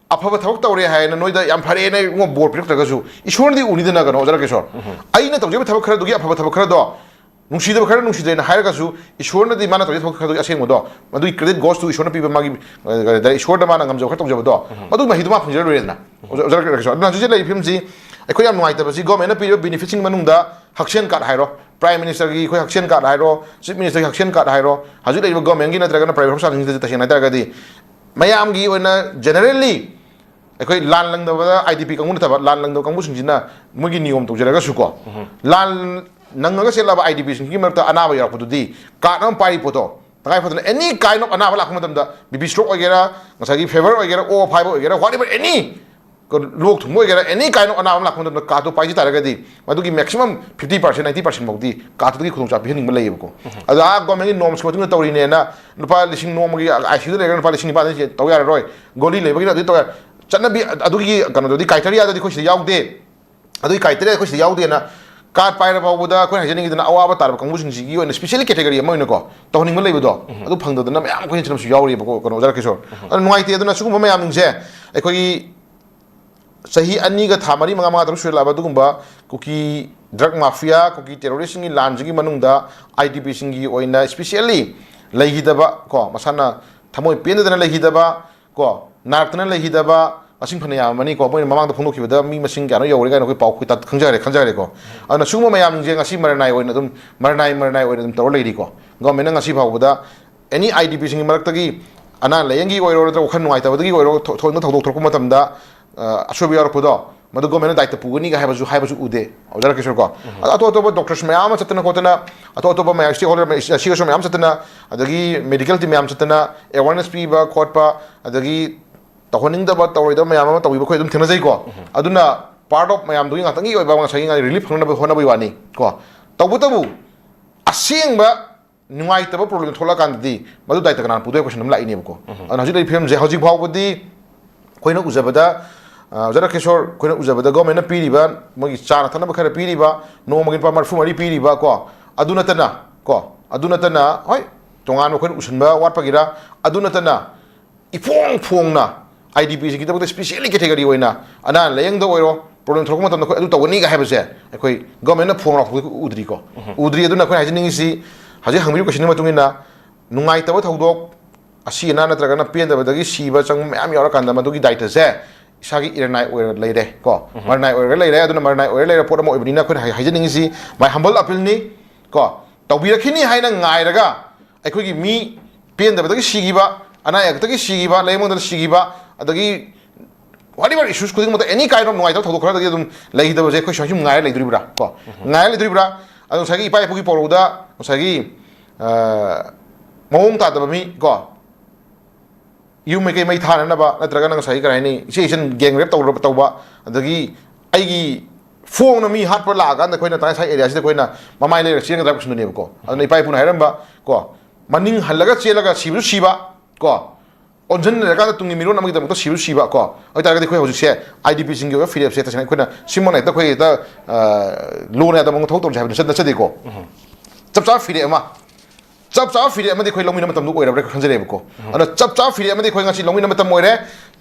ꯑꯐꯕ ꯊꯕꯛ ꯇꯧꯔꯦ ꯍꯥꯏꯅ ꯅꯣꯏꯗ ꯌꯥꯝ ꯐꯔꯦꯅ ꯏꯕꯨꯡꯉꯣ ꯕꯣꯔ ꯄꯤꯔꯛꯇ꯭ꯔꯒꯁꯨ ꯏꯁꯣꯔꯅꯗꯤ ꯎꯅꯤꯗꯅ ꯀꯩꯅꯣ ꯑꯣꯖꯥ ꯔꯥꯀꯦꯁꯣꯔ꯫ ꯑꯩꯅ ꯇꯧꯖꯔꯤꯕ ꯊꯕꯛ ꯈꯔꯗꯨꯒꯤ ꯑꯐꯕ ꯊꯕꯛ ꯈꯔꯗꯣ ꯅꯨꯡꯁꯤꯗꯕ ꯈꯔ ꯅꯨꯡꯁꯤꯗ꯭ꯔꯦꯅ ꯍꯥꯏꯔꯒꯁꯨ ꯏꯁꯣꯔꯅꯗꯤ ꯃꯥꯅ ꯇꯧꯖꯔꯤꯕ ꯊꯕꯛ ꯈꯔꯗꯨꯒꯤ ꯑꯁꯦꯡꯕꯗꯣ, ꯃꯗꯨꯒꯤ credit goes to ꯏꯁꯣꯔꯅ ꯄꯤꯕ ꯃꯥꯒꯤ, ꯑ, ꯏꯁꯣꯔꯗ ꯃꯥꯅ ꯉꯝꯖꯕ ꯈꯔ ꯇꯧꯖꯕꯗꯣ, ꯃꯗꯨꯒꯤ ꯃꯍꯩꯗꯣ ꯃꯥ ꯐꯪꯖꯔ ꯂꯣꯏꯔꯦꯗꯅ꯫ ꯑꯣꯖꯥ, ꯑꯣꯖꯥ ꯔꯥꯀꯦꯁꯣꯔ, ꯑꯗꯨꯅ ꯍꯧꯖꯤꯛ ꯍꯧꯖꯤꯛ ꯂꯩꯔꯤꯕ ꯐꯤꯕꯝꯁꯤ ꯑꯩꯈꯣꯏ ꯌꯥꯝ ꯅꯨꯡꯉꯥꯏꯇꯕꯁꯤ ꯒꯣꯔꯃꯦꯟꯅ ꯄꯤꯔꯤꯕ ꯕꯦꯅꯤꯐꯤꯠꯁꯤꯡꯒꯤ ꯃꯅꯨꯡꯗ ꯍꯛꯁꯦꯜ ꯀꯥꯔꯗ ꯍꯥꯏꯔꯣ, ꯄ꯭ꯔꯥꯏꯝ ꯃꯤꯅꯤꯁꯇꯔꯒꯤ ꯑꯩꯈꯣꯏ ꯍꯛꯁꯦꯜ ꯀꯥꯔꯗ ꯍꯥꯏꯔꯣ, ꯆꯤꯐ ꯃꯤꯅꯤꯁꯇꯔꯒꯤ ꯍꯛꯁꯦꯜ ꯀꯥꯔꯗ ꯍꯥꯏꯔꯣ, ꯍꯧꯖꯤꯛ ꯂꯩꯔꯤꯕ ꯒꯣꯔꯃꯦꯟꯒꯤ ꯅꯠꯇ꯭ꯔꯒꯅ ꯄ꯭ꯔꯥꯏꯚꯦꯠ ꯍꯣꯁꯄꯤꯇꯥꯜꯁꯤꯡꯁꯤꯗ ꯇꯁꯦꯡꯅ ꯍꯥꯏ ꯇꯥꯔꯒꯗꯤ ꯃꯌꯥꯝꯒꯤ ꯑꯣꯏꯅ ꯖꯦꯅꯔꯦꯜꯂꯤ ꯑꯩꯈꯣꯏ ꯂꯥꯟ ꯂꯪꯗꯕꯗ, ꯑꯥꯏ ꯗꯤ ꯄꯤ ꯀꯥꯡꯕꯨ ꯅꯠꯇꯕ, ꯂꯥꯟ ꯂꯪꯗꯕ ꯀꯥꯡꯕꯨꯁꯤꯡꯁꯤꯅ ꯃꯣꯏꯒꯤ ꯅꯤꯌꯣꯝ ꯇꯧꯖꯔꯒꯁꯨ ꯀꯣ, ꯂꯥꯟ ꯅꯪꯉꯒ ꯆꯦꯜꯂꯕ ꯑꯥꯏ ꯗꯤ ꯄꯤꯁꯤꯡꯒꯤ ꯃꯔꯛꯇ ꯑꯅꯥꯕ ꯌꯥꯎꯔꯛꯄꯗꯨꯗꯤ ꯀꯥꯔꯗ ꯑꯃ ꯄꯥꯏꯔꯤ ꯄꯣꯠꯇꯣ, ꯇꯉꯥꯏ ꯐꯗꯅ ꯑꯦꯅꯤ ꯀꯥꯏꯟ ꯑꯣꯐ ꯑꯅꯥꯕ ꯂꯥꯛꯄ ꯃꯇꯝꯗ, ꯕꯤ ꯄꯤ ꯁ꯭ꯇ꯭ꯔꯣꯛ ꯑꯣꯏꯒꯦꯔꯥ, ꯉꯁꯥꯏꯒꯤ ꯐꯤꯚꯔ ꯑꯣꯏꯒꯦꯔꯥ, ꯑꯣ ꯑꯣ ꯐꯥꯏꯕ ꯑꯣꯏꯒꯦꯔꯥ, whatever any, ꯀꯣ, ꯂꯣꯛ ꯊꯨꯡꯕ ꯑꯣꯏꯒꯦꯔꯥ, ꯑꯦꯅꯤ ꯀꯥꯏꯟ ꯑꯣꯐ ꯑꯅꯥꯕ ꯑꯃ ꯂꯥꯛꯄ ꯃꯇꯝꯗ ꯀꯥꯔꯗꯇꯣ ꯄꯥꯏꯖ ꯇꯥꯔꯒꯗꯤ ꯃꯗꯨꯒꯤ maximum fifty percent, ninety percent ꯐꯥꯎꯗꯤ ꯀꯥꯔꯗꯇꯨꯗꯒꯤ ꯈꯨꯗꯣꯡꯆꯥꯕ ꯄꯤꯍꯟꯅꯤꯡꯕ ꯂꯩꯌꯦꯕꯀꯣ꯫ ꯑꯗꯣ ꯑꯥ ꯒꯣꯔꯃꯦꯟꯒꯤ ꯅꯣꯔꯝꯁꯀꯤ ꯃꯇꯨꯡ ꯏꯟꯅ ꯇꯧꯔꯤꯅꯦꯅ ꯂꯨꯄꯥ ꯂꯤꯁꯤꯡ, ꯅꯣꯡꯃꯒꯤ ꯑꯥꯏ ꯁꯤ ꯌꯨꯗ ꯂꯩꯔꯒ ꯂꯨꯄꯥ ꯂꯤꯁꯤꯡ ꯅꯤꯄꯥꯟꯗꯒꯤ ꯇꯧ ꯌꯥꯔꯔꯣꯏ, ꯒꯣꯂꯤ ꯂꯩꯕꯒꯤꯅ ꯑꯗꯨ ꯇꯧ ꯌꯥꯔ-, ꯆꯠꯅꯕꯤ ꯑꯗꯨꯒꯤ ꯀꯩꯅꯣꯗꯨꯗꯤ, ꯀ꯭ꯔꯥꯏꯇꯦꯔꯤꯌꯥꯗꯨꯗꯤ ꯑꯩꯈꯣꯏ ꯁꯤꯗ ꯌꯥꯎꯗꯦ꯫ ꯑꯗꯨꯒꯤ ꯀ꯭ꯔꯥꯏꯇꯦꯔꯤꯌꯥ ꯑꯩꯈꯣꯏ ꯁꯤꯗ ꯌꯥꯎꯗꯦꯅ ꯀꯥꯔꯗ ꯄꯥꯏꯔ ꯐꯥꯎꯕꯗ ꯑꯩꯈꯣꯏꯅ ꯍꯥꯏꯖꯅꯤꯡꯉꯤꯗꯨꯅ ꯑꯋꯥꯕ ꯇꯥꯔꯕ ꯀꯥꯡꯕꯨꯁꯤꯡꯁꯤꯒꯤ ꯑꯣꯏꯅ ꯁ꯭ꯄꯦꯁꯤꯌꯦꯜꯂꯤ ꯀꯦꯇꯦꯒꯣꯔꯤ ꯑꯃ ꯑꯣꯏꯅꯀꯣ ꯇꯧꯍꯟꯅꯤꯡꯕ ꯂꯩꯕꯗꯣ, ꯑꯗꯨ ꯐꯪꯗꯗꯅ ꯃꯌꯥꯝ ꯑꯩꯈꯣꯏ ꯍꯦꯟꯁꯤꯟꯅꯕꯁꯨ ꯌꯥꯎꯔꯤꯕꯀꯣ, ꯀꯩꯅꯣ ꯑꯣꯖꯥ ꯔꯥꯀꯦꯁꯣꯔ꯫ ꯑꯗꯨꯅ ꯅꯨꯡꯉꯥꯏꯇꯦ꯫ ꯑꯗꯨꯅ ꯁꯤꯒꯨꯝꯕ ꯃꯌꯥꯝꯁꯤꯡꯁꯦ ꯑꯩꯈꯣꯏꯒꯤ ꯆꯍꯤ ꯑꯅꯤꯒ ꯊꯥ ꯃꯔꯤ, ꯃꯉꯥ, ꯃꯉꯥ, ꯇꯔꯨꯛ ꯁꯨꯔꯛꯂꯕ ꯑꯗꯨꯒꯨꯝꯕ ꯀꯨꯀꯤ ꯗ꯭ꯔꯒ ꯃꯥꯐꯤꯌꯥ, ꯀꯨꯀꯤ ꯇꯦꯔꯣꯔꯤꯁꯁꯤꯡꯒꯤ ꯂꯥꯟꯁꯤꯒꯤ ꯃꯅꯨꯡꯗ ꯑꯥꯏ ꯗꯤ ꯄꯤꯁꯤꯡꯒꯤ ꯑꯣꯏꯅ ꯁ꯭ꯄꯦꯁꯤꯌꯦꯜꯂꯤ ꯂꯩꯈꯤꯗꯕ ꯀꯣ, ꯃꯁꯥꯅ ꯊꯃꯣꯏ ꯄꯦꯟꯗꯗꯅ ꯂꯩꯈꯤꯗꯕ ꯀꯣ, ꯅꯥꯔꯛꯇꯅ ꯂꯩꯈꯤꯗꯕ ꯃꯁꯤꯡ ꯐꯅ ꯌꯥꯝꯃꯅꯤ ꯀꯣ꯫ ꯃꯣꯏꯅ ꯃꯃꯥꯡꯗ ꯐꯣꯡꯗꯣꯛꯈꯤꯕꯗ ꯃꯤ ꯃꯁꯤꯡ ꯀꯌꯥꯅꯣ ꯌꯧꯔꯦ ꯀꯥꯏꯅ ꯑꯩꯈꯣꯏ ꯄꯥꯎ ꯑꯩꯈꯣꯏ ꯇꯥ-, ꯈꯪꯖꯔꯦ, ꯈꯪꯖꯔꯦꯀꯣ꯫ ꯑꯗꯨꯅ ꯁꯤꯒꯨꯝꯕ ꯃꯌꯥꯝꯁꯦ ꯉꯁꯤ ꯃꯔꯅꯥꯏ ꯑꯣꯏꯅ ꯑꯗꯨꯝ, ꯃꯔꯅꯥꯏ, ꯃꯔꯅꯥꯏ ꯑꯣꯏꯅ ꯑꯗꯨꯝ ꯇꯧꯔ ꯂꯩꯔꯤꯀꯣ꯫ ꯒꯣꯔꯃꯦꯟꯅ ꯉꯁꯤ ꯐꯥꯎꯕꯗ ꯑꯦꯅꯤ ꯑꯥꯏ ꯗꯤ ꯄꯤꯁꯤꯡꯒꯤ ꯃꯔꯛꯇꯒꯤ ꯑꯅꯥ ꯂꯥꯏꯌꯦꯡꯒꯤ ꯑꯣꯏꯔꯣ, ꯅꯠꯇ꯭ꯔꯒ ꯋꯥꯈꯜ ꯅꯨꯡꯉꯥꯏꯇꯕꯗꯒꯤ ꯑꯣꯏꯔꯣ, ꯊꯣ-, ꯊꯣꯏꯗꯣꯛꯅ ꯊꯧꯗꯣꯛ ꯊꯣꯔꯛꯄ ꯃꯇꯝꯗ, ꯑ, ꯑꯁꯣꯏꯕ ꯌꯥꯎꯔꯛꯄꯗꯣ, ꯃꯗꯨ ꯒꯣꯔꯃꯦꯟꯅ ꯗꯥꯏꯇ ꯄꯨꯒꯅꯤꯒ ꯍꯥꯏꯕꯁꯨ, ꯍꯥꯏꯕꯁꯨ ꯎꯗꯦ, ꯑꯣꯖꯥ ꯔꯥꯀꯦꯁꯣꯔ ꯀꯣ꯫ ꯑꯗꯣ ꯑꯇꯣꯞ ꯑꯇꯣꯞꯄ ꯗꯣꯛꯇꯔꯁ ꯃꯌꯥꯝ ꯑꯃ ꯆꯠꯇꯅ ꯈꯣꯠꯇꯅ, ꯑꯇꯣꯞ ꯑꯇꯣꯞꯄ ꯃꯌꯥꯝ, ꯁ꯭ꯇꯦꯛ ꯍꯣꯜꯗꯔ ꯃꯌꯥꯝ, ꯁꯤ ꯑꯦꯁ ꯑꯣꯁꯨ ꯃꯌꯥꯝ ꯆꯠꯇꯅ, ꯑꯗꯒꯤ ꯃꯦꯗꯤꯀꯦꯜ ꯇꯤꯝ ꯃꯌꯥꯝ ꯆꯠꯇꯅ ꯑꯦꯋꯥꯔꯅꯦꯁ ꯄꯤꯕ ꯈꯣꯠꯄ, ꯑꯗꯒꯤ ꯇꯧꯍꯟꯅꯤꯡꯗꯕ, ꯇꯧꯔꯣꯏꯗꯕ ꯃꯌꯥꯝ ꯑꯃ ꯇꯧꯕꯤꯕ ꯑꯩꯈꯣꯏ ꯑꯗꯨꯝ ꯊꯦꯡꯅꯖꯩꯀꯣ꯫ ꯑꯗꯨꯅ ꯄꯥꯔꯠ ꯑꯣꯐ ꯃꯌꯥꯝꯗꯨꯒꯤ ꯉꯥꯛꯇꯪꯒꯤ ꯑꯣꯏꯕ ꯉꯁꯥꯏꯒꯤ ꯔꯤꯂꯤꯐ ꯐꯪꯅꯕ ꯍꯣꯠꯅꯕꯒꯤ ꯋꯥꯅꯤ ꯀꯣ꯫ ꯇꯧꯕꯇꯕꯨ ꯑꯁꯦꯡꯕ ꯅꯨꯡꯉꯥꯏꯇꯕ ꯄ꯭ꯔꯣꯕ꯭ꯂꯦꯝ ꯊꯣꯛꯂꯛꯑꯀꯥꯟꯗꯗꯤ ꯃꯗꯨ ꯗꯥꯏꯇ ꯀꯅꯥꯅ ꯄꯨꯗꯣꯏ ꯀꯣꯏꯁꯟ ꯑꯃ ꯂꯥꯛꯏꯅꯦꯕꯀꯣ꯫ ꯑꯗꯨꯅ ꯍꯧꯖꯤꯛ ꯂꯩꯔꯤꯕ ꯐꯤꯕꯝꯁꯦ ꯍꯧꯖꯤꯛ ꯐꯥꯎꯕꯗꯤ ꯑꯩꯈꯣꯏꯅ ꯎꯖꯕꯗ, ꯑ, ꯑꯣꯖꯥ ꯔꯥꯀꯦꯁꯣꯔ, ꯑꯩꯈꯣꯏꯅ ꯎꯖꯕꯗ ꯒꯣꯔꯃꯦꯟꯅ ꯄꯤꯔꯤꯕ ꯃꯣꯏꯒꯤ ꯆꯥꯅ ꯊꯛꯅꯕ ꯈꯔ ꯄꯤꯔꯤꯕ, ꯅꯣꯡꯃꯒꯤ ꯂꯨꯄꯥ ꯃꯔꯤꯐꯨ ꯃꯔꯤ ꯄꯤꯔꯤꯕ ꯀꯣ, ꯑꯗꯨ ꯅꯠꯇꯅ ꯀꯣ, ꯑꯗꯨ ꯅꯠꯇꯅ, ꯍꯣꯏ, ꯇꯣꯉꯥꯟꯕ ꯑꯩꯈꯣꯏꯅ ꯎꯁꯟꯕ ꯋꯥꯠꯄꯒꯤꯔ, ꯑꯗꯨ ꯅꯠꯇꯅ ꯏꯐꯣꯡ ꯐꯣꯡꯅ ꯑꯥꯏ ꯗꯤ ꯄꯤꯁꯤꯡꯒꯤꯗꯃꯛꯇ ꯁ꯭ꯄꯤꯁꯦꯜꯂꯤ ꯀꯦꯇꯦꯒꯣꯔꯤ ꯑꯣꯏꯅ ꯑꯅꯥ ꯂꯥꯏꯌꯦꯡꯗ ꯑꯣꯏꯔꯣ, ꯄ꯭ꯔꯣꯕ꯭ꯂꯦꯝ ꯊꯣꯛꯂꯛꯄ ꯃꯇꯝꯗ ꯑꯩꯈꯣꯏ ꯑꯗꯨ ꯇꯧꯒꯅꯤꯒ ꯍꯥꯏꯕꯁꯦ ꯑꯩꯈꯣꯏ ꯒꯣꯔꯃꯦꯟꯅ ꯐꯣꯡ ꯂꯥꯎꯊꯣꯛꯄꯗꯤ ꯎꯗ꯭ꯔꯤꯀꯣ꯫ ꯎꯗ꯭ꯔꯤ꯫ ꯑꯗꯨꯅ ꯑꯩꯈꯣꯏꯅ ꯍꯥꯏꯖꯅꯤꯡꯉꯤꯁꯤ, ꯍꯧꯖꯤꯛ ꯍꯪꯕꯤꯔꯤꯕ ꯀꯣꯏꯁꯟꯒꯤ ꯃꯇꯨꯡ ꯏꯟꯅ, ꯅꯨꯡꯉꯥꯏꯇꯕ ꯊꯧꯗꯣꯛ, ꯑꯁꯤ ꯑꯅꯥ ꯅꯠꯇ꯭ꯔꯒꯅ ꯄꯦꯟꯗꯕꯗꯒꯤ ꯁꯤꯕ ꯆꯪꯕ ꯃꯌꯥꯝ ꯌꯥꯎꯔꯀꯥꯟꯗ ꯃꯗꯨꯒꯤ ꯗꯥꯏꯇꯁꯦ ꯏꯁꯥꯒꯤ ꯏꯔꯅꯥꯏ ꯑꯣꯏꯔ ꯂꯩꯔꯦ ꯀꯣ꯫ ꯃꯔꯅꯥꯏ ꯑꯣꯏꯔꯒ ꯂꯩꯔꯦ꯫ ꯑꯗꯨꯅ ꯃꯔꯅꯥꯏ ꯑꯣꯏꯔ ꯂꯩꯔ ꯄꯣꯠ ꯑꯃ ꯑꯣꯏꯕꯅꯤꯅ ꯑꯩꯈꯣꯏꯅ ꯍꯥꯏ-, ꯍꯥꯏꯖꯅꯤꯡꯉꯤꯁꯤ, my humble appeal ꯅꯤ ꯀꯣ꯫ ꯇꯧꯕꯤꯔꯛꯈꯤꯅꯤ ꯍꯥꯏꯅ ꯉꯥꯏꯔꯒ ꯑꯩꯈꯣꯏꯒꯤ ꯃꯤ ꯄꯦꯟꯗꯕꯗꯒꯤ ꯁꯤꯈꯤꯕ, ꯑꯅꯥ ꯑꯌꯦꯛꯇꯒꯤ ꯁꯤꯈꯤꯕ, ꯂꯥꯏꯌꯦꯡꯕꯗ ꯁꯤꯈꯤꯕ, ꯑꯗꯒꯤ whatever issues ꯈꯨꯗꯤꯡꯃꯛꯇ any kind of ꯅꯨꯡꯉꯥꯏꯇꯕ ꯊꯧꯗꯣꯛ ꯈꯔꯗꯒꯤ ꯑꯗꯨꯝ ꯂꯩꯈꯤꯗꯕꯁꯦ ꯑꯩꯈꯣꯏ ꯁꯨꯃꯥꯏꯅ ꯁꯨꯝ ꯉꯥꯏꯔ ꯂꯩꯗꯣꯔꯤꯕ꯭ꯔꯥ ꯀꯣ? ꯉꯥꯏꯔ ꯂꯩꯗꯣꯔꯤꯕ꯭ꯔꯥ? ꯑꯗꯣ ꯉꯁꯥꯏꯒꯤ ꯏꯄꯥ ꯏꯄꯨꯒꯤ ꯄꯥꯎꯔꯧꯗ ꯉꯁꯥꯏꯒꯤ, ꯑ, ꯃꯑꯣꯡ ꯇꯥꯗꯕ ꯃꯤ ꯀꯣ, ꯌꯨꯝ ꯃꯩꯀꯩ ꯃꯩ ꯊꯥꯅꯅꯕ, ꯅꯠꯇ꯭ꯔꯒꯅ ꯉꯁꯥꯏꯒꯤ ꯀꯔꯤ ꯍꯥꯏꯅꯤ, ꯏꯆꯦ ꯏꯆꯟ gang rape ꯇꯧꯔꯕ ꯇꯧꯕ, ꯑꯗꯒꯤ ꯑꯩꯒꯤ ꯐꯣꯡꯅ ꯃꯤ ꯍꯥꯠꯄ ꯂꯥꯛꯑꯀꯥꯟꯗ ꯑꯩꯈꯣꯏꯅ ꯉꯁꯥꯏ area ꯁꯤꯗ ꯑꯩꯈꯣꯏꯅ ꯃꯃꯥꯏ ꯂꯩꯔꯒ ꯆꯦꯟꯒꯗ꯭ꯔꯥ ꯀꯣꯏꯁꯟꯗꯨꯅꯦꯕꯀꯣ꯫ ꯑꯗꯨꯅ ꯏꯄꯥ ꯏꯄꯨꯅ ꯍꯥꯏꯔꯝꯕ ꯀꯣ, ꯃꯅꯤꯡ ꯍꯜꯂꯒ ꯆꯦꯜꯂꯒ ꯁꯤꯕꯁꯨ ꯁꯤꯕ ꯀꯣ, ꯑꯣꯟꯁꯤꯟꯅꯔꯀꯥꯟꯗ ꯇꯨꯡꯒꯤ ꯃꯤꯔꯣꯟ ꯑꯃꯒꯤꯗꯃꯛꯇ ꯁꯤꯕꯁꯨ ꯁꯤꯕ ꯀꯣ꯫ ꯑꯗꯨ ꯑꯣꯏꯇꯥꯔꯒꯗꯤ ꯑꯩꯈꯣꯏ ꯍꯧꯖꯤꯛꯁꯦ ꯑꯥꯏ ꯗꯤ ꯄꯤꯁꯤꯡꯒꯤ ꯑꯣꯏꯕ ꯐꯤꯔꯦꯞꯁꯦ ꯇꯁꯦꯡꯅ ꯑꯩꯈꯣꯏꯅ ꯁꯤꯃꯛꯅ ꯍꯦꯛꯇ ꯑꯩꯈꯣꯏ ꯍꯦꯛꯇ, ꯑ, ꯂꯣꯟꯅ ꯌꯥꯗꯕ ꯃꯑꯣꯡꯗ ꯊꯕꯛ ꯇꯧꯔꯁꯦ ꯍꯥꯏꯕ ꯅꯠꯆ-, ꯅꯠꯆꯗꯦꯀꯣ꯫ ꯆꯞ ꯆꯥꯕ ꯐꯤꯔꯦꯞ ꯑꯃ, ꯆꯞ ꯆꯥꯕ ꯐꯤꯔꯦꯞ ꯑꯃꯗꯤ ꯑꯩꯈꯣꯏ ꯂꯧꯃꯤꯟꯅꯕ ꯃꯇꯝꯗ ꯑꯣꯏꯔꯕ꯭ꯔꯥ ꯈꯟꯖꯔꯦꯕꯀꯣ꯫ ꯑꯗꯣ ꯆꯞ ꯆꯥꯕ ꯐꯤꯔꯦꯞ ꯑꯃꯗꯤ ꯑꯩꯈꯣꯏ ꯉꯁꯤ ꯂꯧꯃꯤꯟꯅꯕ ꯃꯇꯝ ꯑꯣꯏꯔꯦ꯫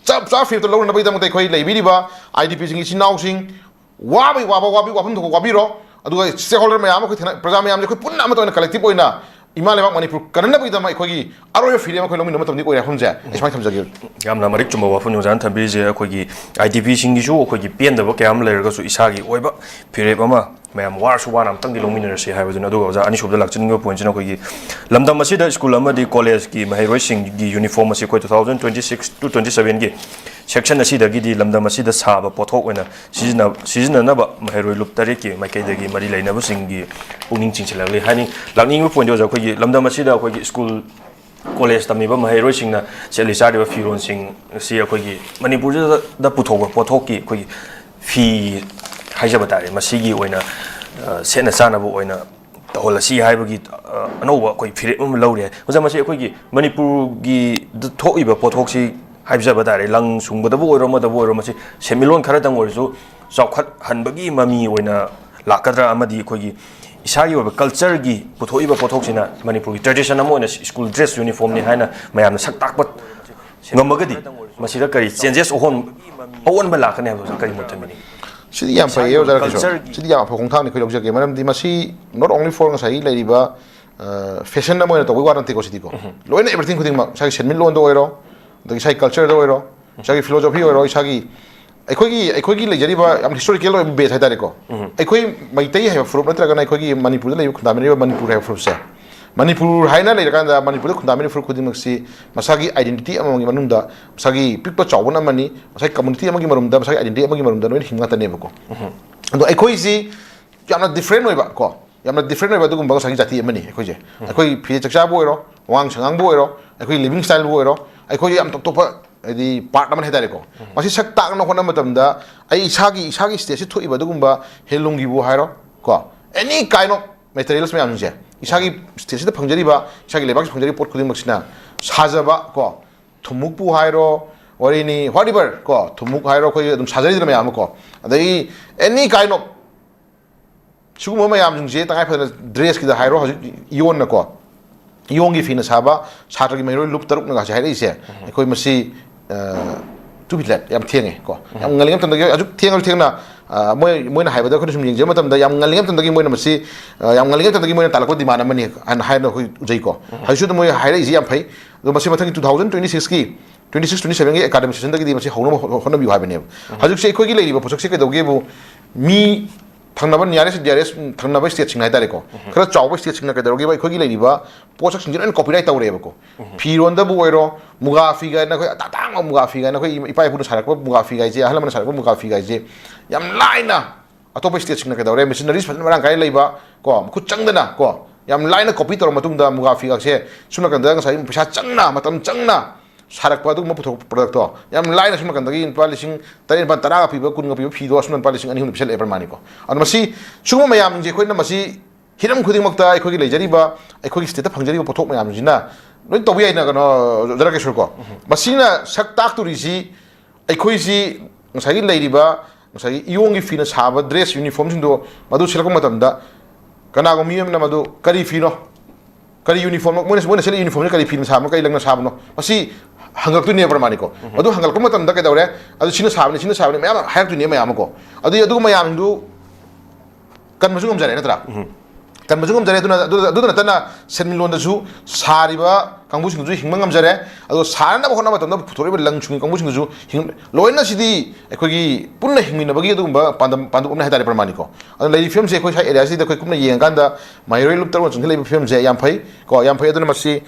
ꯆꯞ ꯆꯥꯕ ꯐꯤꯔꯦꯞꯇꯣ ꯂꯧꯅꯅꯕꯒꯤꯗꯃꯛꯇ ꯑꯩꯈꯣꯏ ꯂꯩꯕꯤꯔꯤꯕ ꯑꯥꯏ ꯗꯤ ꯄꯤꯁꯤꯡꯒꯤ ꯏꯆꯤꯟ ꯏꯅꯥꯎꯁꯤꯡ, ꯋꯥꯕꯒꯤ ꯋꯥꯕ, ꯋꯥꯕꯤ ꯋꯥꯐꯝ ꯊꯣꯛꯄ ꯋꯥꯕꯤꯔꯣ꯫ ꯑꯗꯨꯒ stakeholder ꯃꯌꯥꯝ ꯑꯃ ꯑꯩꯈꯣꯏ ꯊꯦꯡꯅ-, ꯄ꯭ꯔꯖꯥ ꯃꯌꯥꯝꯁꯦ ꯑꯩꯈꯣꯏ ꯄꯨꯟꯅ ꯑꯃꯠꯇ ꯑꯣꯏꯅ collective ꯑꯣꯏꯅ ꯏꯃꯥ ꯂꯩꯕꯥꯛ ꯃꯅꯤꯄꯨꯔ ꯀꯟꯅꯅꯕꯒꯤꯗꯃꯛ ꯑꯩꯈꯣꯏꯒꯤ ꯑꯔꯣꯏꯕ ꯐꯤꯔꯦꯞ ꯑꯃ ꯑꯩꯈꯣꯏ ꯂꯧꯃꯤꯟꯅꯕ ꯃꯇꯝꯗꯤ ꯑꯣꯏꯔꯦ ꯍꯥꯏꯕꯁꯦ ꯑꯩ ꯁꯨꯃꯥꯏꯅ ꯊꯝꯖꯒꯦ꯫ ꯌꯥꯝꯅ ꯃꯔꯤꯛ ꯆꯨꯝꯕ ꯋꯥꯐꯝꯅꯤ ꯑꯣꯖꯥꯅ ꯊꯝꯕꯤꯔꯤꯁꯦ꯫ ꯑꯩꯈꯣꯏꯒꯤ ꯑꯥꯏ ꯗꯤ ꯄꯤꯁꯤꯡꯒꯤꯁꯨ ꯑꯩꯈꯣꯏꯒꯤ ꯄꯦꯟꯗꯕ ꯀꯌꯥ ꯑꯃ ꯂꯩꯔꯒꯁꯨ, ꯏꯁꯥꯒꯤ ꯑꯣꯏꯕ ꯐꯤꯔꯦꯞ ꯑꯃ ꯃꯌꯥꯝ ꯋꯥꯔꯁꯨ ꯋꯥꯅ ꯑꯃꯨꯛꯇꯪꯗꯤ ꯂꯧꯃꯤꯟꯅꯔꯁꯤ ꯍꯥꯏꯕꯗꯨꯅꯤ꯫ ꯑꯗꯨꯒ ꯑꯣꯖꯥ, ꯑꯅꯤꯁꯨꯕꯗ ꯂꯥꯛꯆꯅꯤꯡꯕ ꯄꯣꯏꯟꯠꯁꯤꯅ ꯑꯩꯈꯣꯏꯒꯤ ꯂꯝꯗꯝ ꯑꯁꯤꯗ ꯁ꯭ꯀꯨꯜ ꯑꯃꯗꯤ ꯀꯣꯂꯦꯖꯀꯤ ꯃꯍꯩꯔꯣꯏꯁꯤꯡꯒꯤ ꯌꯨꯅꯤꯐꯣꯔꯝ ꯑꯁꯤ ꯑꯩꯈꯣꯏ two thousand twenty six to twenty seven ꯒꯤ ꯁꯦꯛꯁꯟ ꯑꯁꯤꯗꯒꯤꯗꯤ ꯂꯝꯗꯝ ꯑꯁꯤꯗ ꯁꯥꯕ ꯄꯣꯠꯊꯣꯛ ꯑꯣꯏꯅ ꯁꯤꯖꯤꯟꯅ-, ꯁꯤꯖꯤꯟꯅꯅꯕ ꯃꯍꯩꯔꯣꯏ ꯂꯨꯞ ꯇꯔꯦꯠꯀꯤ ꯃꯥꯏꯀꯩꯗꯒꯤ ꯃꯔꯤ ꯂꯩꯅꯕꯁꯤꯡꯒꯤ ꯄꯨꯛꯅꯤꯡ ꯆꯤꯡꯁꯤꯜꯂꯛꯂꯤ ꯍꯥꯏꯅꯤꯡ-, ꯂꯥꯛꯅꯤꯡꯉꯤꯕ ꯄꯣꯏꯟꯠꯇꯤ ꯑꯣꯖꯥ, ꯑꯩꯈꯣꯏꯒꯤ ꯂꯝꯗꯝ ꯑꯁꯤꯗ ꯑꯩꯈꯣꯏꯒꯤ ꯁ꯭ꯀꯨꯜ ꯀꯣꯂꯦꯖ ꯇꯝꯃꯤꯕ ꯃꯍꯩꯔꯣꯏꯁꯤꯡꯅ ꯁꯦꯠꯂꯤ ꯆꯥꯔꯤꯕ ꯐꯤꯔꯣꯜꯁꯤꯡ ꯑꯁꯤ ꯑꯩꯈꯣꯏꯒꯤ ꯃꯅꯤꯄꯨꯔꯗ ꯄꯨꯊꯣꯛꯄ ꯄꯣꯠꯊꯣꯛꯀꯤ ꯑꯩꯈꯣꯏꯒꯤ ꯐꯤ ꯍꯥꯏꯖꯕ ꯇꯥꯔꯦ, ꯃꯁꯤꯒꯤ ꯑꯣꯏꯅ, ꯑ, ꯁꯦꯠꯅ ꯆꯥꯅꯕ ꯑꯣꯏꯅ ꯇꯧꯍꯜꯂꯁꯤ ꯍꯥꯏꯕꯒꯤ, ꯑ, ꯑꯅꯧꯕ ꯑꯩꯈꯣꯏ ꯐꯤꯔꯦꯞ ꯑꯃ ꯂꯧꯔꯦ꯫ ꯑꯣꯖꯥ, ꯃꯁꯤ ꯑꯩꯈꯣꯏꯒꯤ ꯃꯅꯤꯄꯨꯔꯒꯤ ꯊꯣꯛꯏꯕ ꯄꯣꯠꯊꯣꯛꯁꯤ ꯍꯥꯏꯖꯕ ꯇꯥꯔꯦ, ꯂꯪ ꯁꯨꯡꯕꯗꯕꯨ ꯑꯣꯏꯔꯣ, ꯑꯃꯗꯕꯨ ꯑꯣꯏꯔꯣ, ꯃꯁꯤ ꯁꯦꯟꯃꯤꯠꯂꯣꯟ ꯈꯔꯗꯪ ꯑꯣꯏꯔꯁꯨ ꯆꯥꯎꯈꯠꯍꯟꯕꯒꯤ ꯃꯃꯤ ꯑꯣꯏꯅ ꯂꯥꯛꯀꯗ꯭ꯔꯥ, ꯑꯃꯗꯤ ꯑꯩꯈꯣꯏꯒꯤ ꯏꯁꯥꯒꯤ ꯑꯣꯏꯕ ꯀꯜꯆꯔꯒꯤ ꯄꯨꯊꯣꯛꯏꯕ ꯄꯣꯠꯊꯣꯛꯁꯤꯅ ꯃꯅꯤꯄꯨꯔꯒꯤ ꯇ꯭ꯔꯦꯗꯤꯁꯟ ꯑꯃ ꯑꯣꯏꯅ ꯁ꯭ꯀꯨꯜ ꯗ꯭ꯔꯦꯁ ꯌꯨꯅꯤꯐꯣꯔꯝꯅꯤ ꯍꯥꯏꯅ ꯃꯌꯥꯝꯅ ꯁꯛ ꯇꯥꯛꯄ ꯉꯝꯃꯒꯗꯤ, ꯃꯁꯤꯗ ꯀꯔꯤ ꯆꯦꯟꯖꯦꯁ ꯑꯍꯣꯟ-, ꯑꯑꯣꯟꯕ ꯂꯥꯛꯀꯅꯤ ꯍꯥꯏꯕꯗꯣ ꯀꯔꯤ ꯃꯣꯠ ꯊꯝꯕꯤꯅꯤꯡꯉꯤ? ꯁꯤꯗꯤ ꯌꯥꯝ ꯐꯩꯌꯦ, ꯏꯁꯥꯒꯤ ꯑꯣꯖꯥ ꯀꯤꯁꯣꯔ꯫ ꯀꯜꯆꯔꯒꯤ ꯁꯤꯗꯤ ꯌꯥꯝ ꯑꯐꯕ ꯈꯣꯡꯊꯥꯡꯅꯤ ꯑꯩꯈꯣꯏ ꯂꯧꯖꯒꯦ꯫ ꯃꯔꯝꯗꯤ ꯃꯁꯤ not only for ꯉꯁꯥꯏꯒꯤ ꯂꯩꯔꯤꯕ, ꯑ, ꯐꯦꯁꯟ ꯑꯃ ꯑꯣꯏꯅ ꯇꯧꯕꯒꯤ ꯋꯥ ꯅꯠꯇꯦꯀꯣ, ꯁꯤꯗꯤꯀꯣ꯫ ꯂꯣꯏꯅ, ꯑꯦꯕ꯭ꯔꯤꯊꯤꯡ ꯈꯨꯗꯤꯡꯃꯛ, ꯏꯁꯥꯒꯤ ꯁꯦꯟꯃꯤꯠꯂꯣꯟꯗ ꯑꯣꯏꯔꯣ, ꯑꯗꯒꯤ ꯏꯁꯥꯒꯤ ꯀꯜꯆꯔꯗ ꯑꯣꯏꯔꯣ, ꯏꯁꯥꯒꯤ ꯐꯤꯂꯣꯁꯣꯐꯤ ꯑꯣꯏꯔꯣ, ꯏꯁꯥꯒꯤ, ꯑꯩꯈꯣꯏꯒꯤ, ꯑꯩꯈꯣꯏꯒꯤ ꯂꯩꯖꯔꯤꯕ ꯌꯥꯝ ꯍꯤꯁꯇꯣꯔꯤꯀꯦꯜ ꯑꯣꯏꯕ ꯕꯦꯁ ꯍꯥꯏꯇꯥꯔꯦꯀꯣ꯫ ꯑꯩꯈꯣꯏ ꯃꯩꯇꯩ ꯍꯥꯏꯕ ꯐꯨꯔꯨꯞ ꯅꯠꯇ꯭ꯔꯒꯅ ꯑꯩꯈꯣꯏꯒꯤ ꯃꯅꯤꯄꯨꯔꯗ ꯂꯩꯕ, ꯈꯨꯟꯗꯥꯃꯤꯟꯅꯔꯤꯕ ꯃꯅꯤꯄꯨꯔ ꯍꯥꯏꯕ ꯐꯨꯔꯨꯞꯁꯦ, ꯃꯅꯤꯄꯨꯔ ꯍꯥꯏꯅ ꯂꯩꯔꯀꯥꯟꯗ ꯃꯅꯤꯄꯨꯔꯗ ꯈꯨꯟꯗꯥꯃꯤꯟꯅꯔꯤꯕ ꯐꯨꯔꯨꯞ ꯈꯨꯗꯤꯡꯃꯛꯁꯤ ꯃꯁꯥꯒꯤ ꯑꯥꯏꯗꯦꯟꯇꯤꯇꯤ ꯑꯃꯃꯝꯒꯤ ꯃꯅꯨꯡꯗ ꯃꯁꯥꯒꯤ ꯄꯤꯛꯄ ꯆꯥꯎꯕꯅ ꯑꯃꯅꯤ, ꯃꯁꯥꯒꯤ ꯀꯝꯃꯨꯅꯤꯇꯤ ꯑꯃꯒꯤ ꯃꯔꯨꯝꯗ, ꯃꯁꯥꯒꯤ ꯑꯥꯏꯗꯦꯟꯇꯤꯇꯤ ꯑꯃꯒꯤ ꯃꯔꯨꯝꯗ ꯂꯣꯏꯅ ꯍꯤꯡꯕ ꯉꯥꯛꯇꯅꯦꯕꯀꯣ꯫ ꯑꯗꯣ ꯑꯩꯈꯣꯏꯁꯤ ꯌꯥꯝꯅ ꯗꯤꯐ꯭ꯔꯦꯟ ꯑꯣꯏꯕ ꯀꯣ, ꯌꯥꯝꯅ ꯗꯤꯐ꯭ꯔꯦꯟ ꯑꯣꯏꯕ ꯑꯗꯨꯒꯨꯝꯕ ꯉꯁꯥꯏꯒꯤ ꯖꯥꯇꯤ ꯑꯃꯅꯤ ꯑꯩꯈꯣꯏꯁꯦ꯫ ꯑꯩꯈꯣꯏ ꯐꯤꯖꯦꯠ ꯆꯛꯆꯥꯕꯨ ꯑꯣꯏꯔꯣ, ꯋꯥꯉꯥꯡ ꯁꯉꯥꯡꯕꯨ ꯑꯣꯏꯔꯣ, ꯑꯩꯈꯣꯏ ꯂꯤꯕꯤꯡ ꯁ꯭ꯇꯥꯏꯜꯕꯨ ꯑꯣꯏꯔꯣ, ꯑꯩꯈꯣꯏ ꯌꯥꯝ ꯇꯣꯞ ꯇꯣꯞꯄ, ꯍꯥꯏꯗꯤ, ꯄꯥꯔꯠ ꯑꯃꯅꯤ ꯍꯥꯏꯇꯥꯔꯦꯀꯣ꯫ ꯃꯁꯤ ꯁꯛ ꯇꯥꯛꯅ ꯍꯣꯠꯅꯕ ꯃꯇꯝꯗ ꯑꯩ ꯏꯁꯥꯒꯤ, ꯏꯁꯥꯒꯤ ꯁ꯭ꯇꯦꯠꯁꯤ ꯊꯣꯛꯏꯕ ꯑꯗꯨꯒꯨꯝꯕ ꯍꯦꯟꯂꯨꯝꯒꯤꯕꯨ ꯍꯥꯏꯔꯣ ꯀꯣ, any kind of materials ꯃꯌꯥꯝꯁꯤꯡꯁꯦ, ꯏꯁꯥꯒꯤ ꯁ꯭ꯇꯦꯠꯁꯤꯗ ꯐꯪꯖꯔꯤꯕ, ꯏꯁꯥꯒꯤ ꯂꯩꯕꯥꯛꯁꯤꯗ ꯐꯪꯖꯔꯤꯕ ꯄꯣꯠ ꯈꯨꯗꯤꯡꯃꯛꯁꯤꯅ ꯁꯥꯖꯕ ꯀꯣ, ꯊꯨꯝꯃꯨꯛꯄꯨ ꯍꯥꯏꯔꯣ, ꯋꯥꯔꯤꯅꯤ, whatever ꯀꯣ, ꯊꯨꯝꯃꯨꯛ ꯍꯥꯏꯔꯣ, ꯑꯩꯈꯣꯏ ꯑꯗꯨꯝ ꯁꯥꯖꯔꯤꯗꯅ ꯃꯌꯥꯝ ꯑꯃ ꯀꯣ, ꯑꯗꯒꯤ any kind of ꯁꯤꯒꯨꯝꯕ ꯃꯌꯥꯝꯁꯤꯡꯁꯦ ꯇꯉꯥꯏ ꯐꯗꯅ ꯗ꯭ꯔꯦꯁꯀꯤꯗ ꯍꯥꯏꯔꯣ, ꯍꯧꯖꯤꯛ ꯏꯌꯣꯟꯅꯀꯣ, ꯏꯌꯣꯡꯒꯤ ꯐꯤꯅ ꯁꯥꯕ ꯁꯥꯇ꯭ꯔꯒꯤ ꯃꯍꯩꯔꯣꯏ ꯂꯨꯞ ꯇꯔꯨꯛꯅꯒ ꯍꯧꯖꯤꯛ ꯍꯥꯏꯔꯛꯏꯁꯦ, ꯑꯩꯈꯣꯏ ꯃꯁꯤ, ꯑ, too bit late, ꯌꯥꯝ ꯊꯦꯡꯉꯦ ꯀꯣ꯫ ꯌꯥꯝ ꯉꯜꯂꯤꯉꯩ ꯃꯇꯝꯗꯒꯤ, ꯑꯁꯨꯛ ꯊꯦꯡꯉꯁꯨ ꯊꯦꯡꯅ, ꯑ, ꯃꯣꯏ, ꯃꯣꯏꯅ ꯍꯥꯏꯕꯗ ꯑꯩꯈꯣꯏꯅ ꯁꯨꯝ ꯌꯦꯡꯖꯕ ꯃꯇꯝꯗ ꯌꯥꯝ ꯉꯜꯂꯤꯉꯩ ꯃꯇꯝꯗꯒꯤ ꯃꯣꯏꯅ ꯃꯁꯤ, ꯑ, ꯌꯥꯝ ꯉꯜꯂꯤꯉꯩ ꯃꯇꯝꯗꯒꯤ ꯃꯣꯏꯅ ꯇꯥꯜꯂꯛꯄ ꯗꯤꯃꯥꯟ ꯑꯃꯅꯤ ꯍꯥꯏꯅ, ꯍꯥꯏꯅ ꯑꯩꯈꯣꯏ ꯎꯖꯩꯀꯣ꯫ ꯍꯧꯖꯤꯛꯁꯨ ꯑꯗꯨꯝ ꯃꯣꯏ ꯍꯥꯏꯔꯛꯏꯁꯤ ꯌꯥꯝ ꯐꯩ꯫ ꯑꯗꯣ ꯃꯁꯤ ꯃꯊꯪꯒꯤ two thousand twenty six ꯀꯤ ꯇ꯭ꯋꯦꯟꯇꯤ ꯁꯤꯛꯁ ꯇ꯭ꯋꯦꯟꯇꯤ ꯁꯚꯦꯟꯒꯤ ꯑꯦꯀꯥꯗꯃꯤꯛ ꯁꯦꯁꯟꯗꯒꯤꯗꯤ ꯃꯁꯤ ꯍꯧꯅꯕ ꯍꯣ- ꯍꯣꯠꯅꯕꯤꯌꯨ ꯍꯥꯏꯕꯅꯦꯕ꯫ ꯍꯧꯖꯤꯛꯁꯦ ꯑꯩꯈꯣꯏꯒꯤ ꯂꯩꯔꯤꯕ ꯄꯣꯠꯁꯛꯁꯦ ꯀꯩꯗꯧꯒꯦꯕꯨ, ꯃꯤ ꯊꯪꯅꯕ nearest, dearest, ꯊꯪꯅꯕ ꯁ꯭ꯇꯦꯠꯁꯤꯡ ꯍꯥꯏꯇꯥꯔꯦꯀꯣ, ꯈꯔ ꯆꯥꯎꯕ ꯁ꯭ꯇꯦꯠꯁꯤꯡꯅ ꯀꯩꯗꯧꯔꯒꯦꯕ, ꯑꯩꯈꯣꯏꯒꯤ ꯂꯩꯔꯤꯕ ꯄꯣꯠꯁꯛꯁꯤꯡꯁꯦ ꯂꯣꯏꯅ copyright ꯇꯧꯔꯦꯕꯀꯣ꯫ ꯐꯤꯔꯣꯟꯗꯕꯨ ꯑꯣꯏꯔꯣ, ꯃꯨꯒꯥ ꯐꯤꯒꯥꯏꯅ ꯑꯩꯈꯣꯏ ꯑꯇꯥꯡꯕ ꯃꯨꯒꯥ ꯐꯤꯒꯥꯏꯅ ꯑꯩꯈꯣꯏ ꯏꯄꯥ ꯏꯄꯨꯅ ꯁꯥꯔꯛꯄ ꯃꯨꯒꯥ ꯐꯤꯒꯥꯏꯁꯦ, ꯑꯍꯜ ꯂꯃꯟꯅ ꯁꯥꯔꯛꯄ ꯃꯨꯒꯥ ꯐꯤꯒꯥꯏꯁꯦ ꯌꯥꯝ ꯂꯥꯏꯅ ꯑꯇꯣꯞꯄ ꯁ꯭ꯇꯦꯠꯁꯤꯡꯅ ꯀꯩꯗꯧꯔꯦ, ꯃꯦꯁꯤꯅꯔꯤꯁ ꯐꯖꯅ ꯃꯔꯥꯡ ꯀꯥꯏꯅ ꯂꯩꯕ ꯀꯣ, ꯃꯈꯨꯠ ꯆꯪꯗꯅ ꯀꯣ, ꯌꯥꯝ ꯂꯥꯏꯅ ꯀꯣꯄꯤ ꯇꯧꯔ ꯃꯇꯨꯡꯗ ꯃꯨꯒꯥ ꯐꯤꯒꯥꯛꯁꯦ ꯁꯨꯝ ꯅꯥꯀꯟꯗ ꯉꯁꯥꯏꯒꯤ ꯄꯩꯁꯥ ꯆꯪꯅ, ꯃꯇꯝ ꯆꯪꯅ ꯁꯥꯔꯛꯄ ꯑꯗꯨꯒꯨꯝꯕ ꯄꯨꯊꯣꯛꯄ ꯄ꯭ꯔꯗꯛꯇꯣ ꯌꯥꯝ ꯂꯥꯏꯅ ꯁꯨꯝ ꯅꯥꯀꯟꯗꯒꯤ ꯂꯨꯄꯥ ꯂꯤꯁꯤꯡ ꯇꯔꯦꯠ, ꯅꯤꯄꯥꯜ, ꯇꯔꯥꯒ ꯄꯤꯕ, ꯀꯨꯟꯒ ꯄꯤꯕ ꯐꯤꯗꯣ ꯁꯨꯝ ꯂꯨꯄꯥ ꯂꯤꯁꯤꯡ ꯑꯅꯤ ꯑꯍꯨꯝꯗ ꯄꯤꯁꯜꯂꯛꯑꯦ ꯄ꯭ꯔꯃꯥꯅꯤꯀꯣ꯫ ꯑꯗꯣ ꯃꯁꯤ ꯁꯤꯒꯨꯝꯕ ꯃꯌꯥꯝꯁꯦ ꯑꯩꯈꯣꯏꯅ ꯃꯁꯤ ꯍꯤꯔꯝ ꯈꯨꯗꯤꯡꯃꯛꯇ ꯑꯩꯈꯣꯏꯒꯤ ꯂꯩꯖꯔꯤꯕ, ꯑꯩꯈꯣꯏꯒꯤ ꯁ꯭ꯇꯦꯠꯇ ꯐꯪꯖꯔꯤꯕ ꯄꯣꯠꯊꯣꯛ ꯃꯌꯥꯝꯁꯤꯅ ꯂꯣꯏ ꯇꯧꯕ ꯌꯥꯏꯅ, ꯀꯩꯅꯣ, ꯖꯔꯀꯦꯁꯣꯔ ꯀꯣ꯫ ꯃꯁꯤꯅ ꯁꯛ ꯇꯥꯛꯇꯣꯔꯤꯁꯤ ꯑꯩꯈꯣꯏꯁꯤ ꯉꯁꯥꯏꯒꯤ ꯂꯩꯔꯤꯕ, ꯉꯁꯥꯏꯒꯤ ꯏꯌꯣꯡꯒꯤ ꯐꯤꯅ ꯁꯥꯕ ꯗ꯭ꯔꯦꯁ ꯌꯨꯅꯤꯐꯣꯔꯝꯁꯤꯡꯗꯣ ꯃꯗꯨ ꯁꯦꯠꯂꯛꯄ ꯃꯇꯝꯗ ꯀꯅꯥꯒꯨꯝꯕ ꯃꯤ ꯑꯃꯅ ꯃꯗꯨ ꯀꯔꯤ ꯐꯤꯅꯣ, ꯀꯔꯤ ꯌꯨꯅꯤꯐꯣꯔꯝꯅꯣ, ꯃꯣꯏꯅ, ꯃꯣꯏꯅ ꯁꯦꯠꯂꯤ ꯌꯨꯅꯤꯐꯣꯔꯝꯁꯦ ꯀꯔꯤ ꯐꯤꯅ ꯁꯥꯕꯅꯣ, ꯀꯔꯤ ꯂꯪꯅ ꯁꯥꯕꯅꯣ, ꯃꯁꯤ ꯍꯪꯉꯛꯇꯣꯏꯅꯦꯕ ꯄ꯭ꯔꯃꯥꯅꯤꯀꯣ꯫ ꯑꯗꯨ ꯍꯪꯒꯠꯂꯛꯄ ꯃꯇꯝꯗ ꯀꯩꯗꯧꯔꯦ? ꯑꯗꯨ ꯁꯤꯅ ꯁꯥꯕꯅꯤ, ꯁꯤꯅ ꯁꯥꯕꯅꯤ ꯃꯌꯥꯝ ꯍꯥꯏꯔꯛꯇꯣꯏꯅꯦ ꯃꯌꯥꯝ ꯑꯃꯀꯣ꯫ ꯑꯗꯨ, ꯑꯗꯨꯒ ꯃꯌꯥꯝꯗꯨ ꯀꯟꯕꯁꯨ ꯉꯝꯖꯔꯦ ꯅꯠꯇ꯭ꯔꯥ? ꯀꯟꯕꯁꯨ ꯉꯝꯖꯔꯦ꯫ ꯑꯗꯨꯅ, ꯑꯗꯨ, ꯑꯗꯨꯗ ꯅꯠꯇꯅ ꯁꯦꯟꯃꯤꯠꯂꯣꯟꯗꯁꯨ ꯁꯥꯔꯤꯕ ꯀꯥꯡꯕꯨꯁꯤꯡꯗꯨꯁꯨ ꯍꯤꯡꯕ ꯉꯝꯖꯔꯦ꯫ ꯑꯗꯨꯒ ꯁꯥꯅꯅꯕ ꯍꯣꯠꯅꯕ ꯃꯇꯝꯗ ꯄꯨꯊꯣꯔꯛꯏꯕ ꯂꯪ ꯁꯨꯡꯒꯤ ꯀꯥꯡꯕꯨꯁꯤꯡꯗꯨꯁꯨ ꯍꯤꯡ-, ꯂꯣꯏꯅ ꯁꯤꯗꯤ ꯑꯩꯈꯣꯏꯒꯤ ꯄꯨꯟꯅ ꯍꯤꯡꯃꯤꯟꯅꯕꯒꯤ ꯑꯗꯨꯒꯨꯝꯕ ꯄꯥꯟꯗꯝ, ꯄꯥꯟꯗꯝ ꯑꯃꯅꯤ ꯍꯥꯏꯇꯥꯔꯦ ꯄ꯭ꯔꯃꯥꯅꯤꯀꯣ꯫ ꯑꯗꯨꯅ ꯂꯩꯔꯤꯕ ꯐꯤꯕꯝꯁꯦ ꯑꯩꯈꯣꯏ ꯁ꯭ꯋꯥꯏ ꯑꯦꯔꯤꯌꯥꯁꯤꯗ ꯑꯩꯈꯣꯏ ꯀꯨꯞꯅ ꯌꯦꯡꯉꯀꯥꯟꯗ ꯃꯍꯩꯔꯣꯏ ꯂꯨꯞ ꯇꯔꯨꯛꯅ ꯆꯪꯁꯤꯜꯂꯛꯏꯕ ꯐꯤꯕꯝꯁꯦ ꯌꯥꯝ ꯐꯩ ꯀꯣ, ꯌꯥꯝ ꯐꯩ꯫ ꯑꯗꯨꯅ ꯃꯁꯤ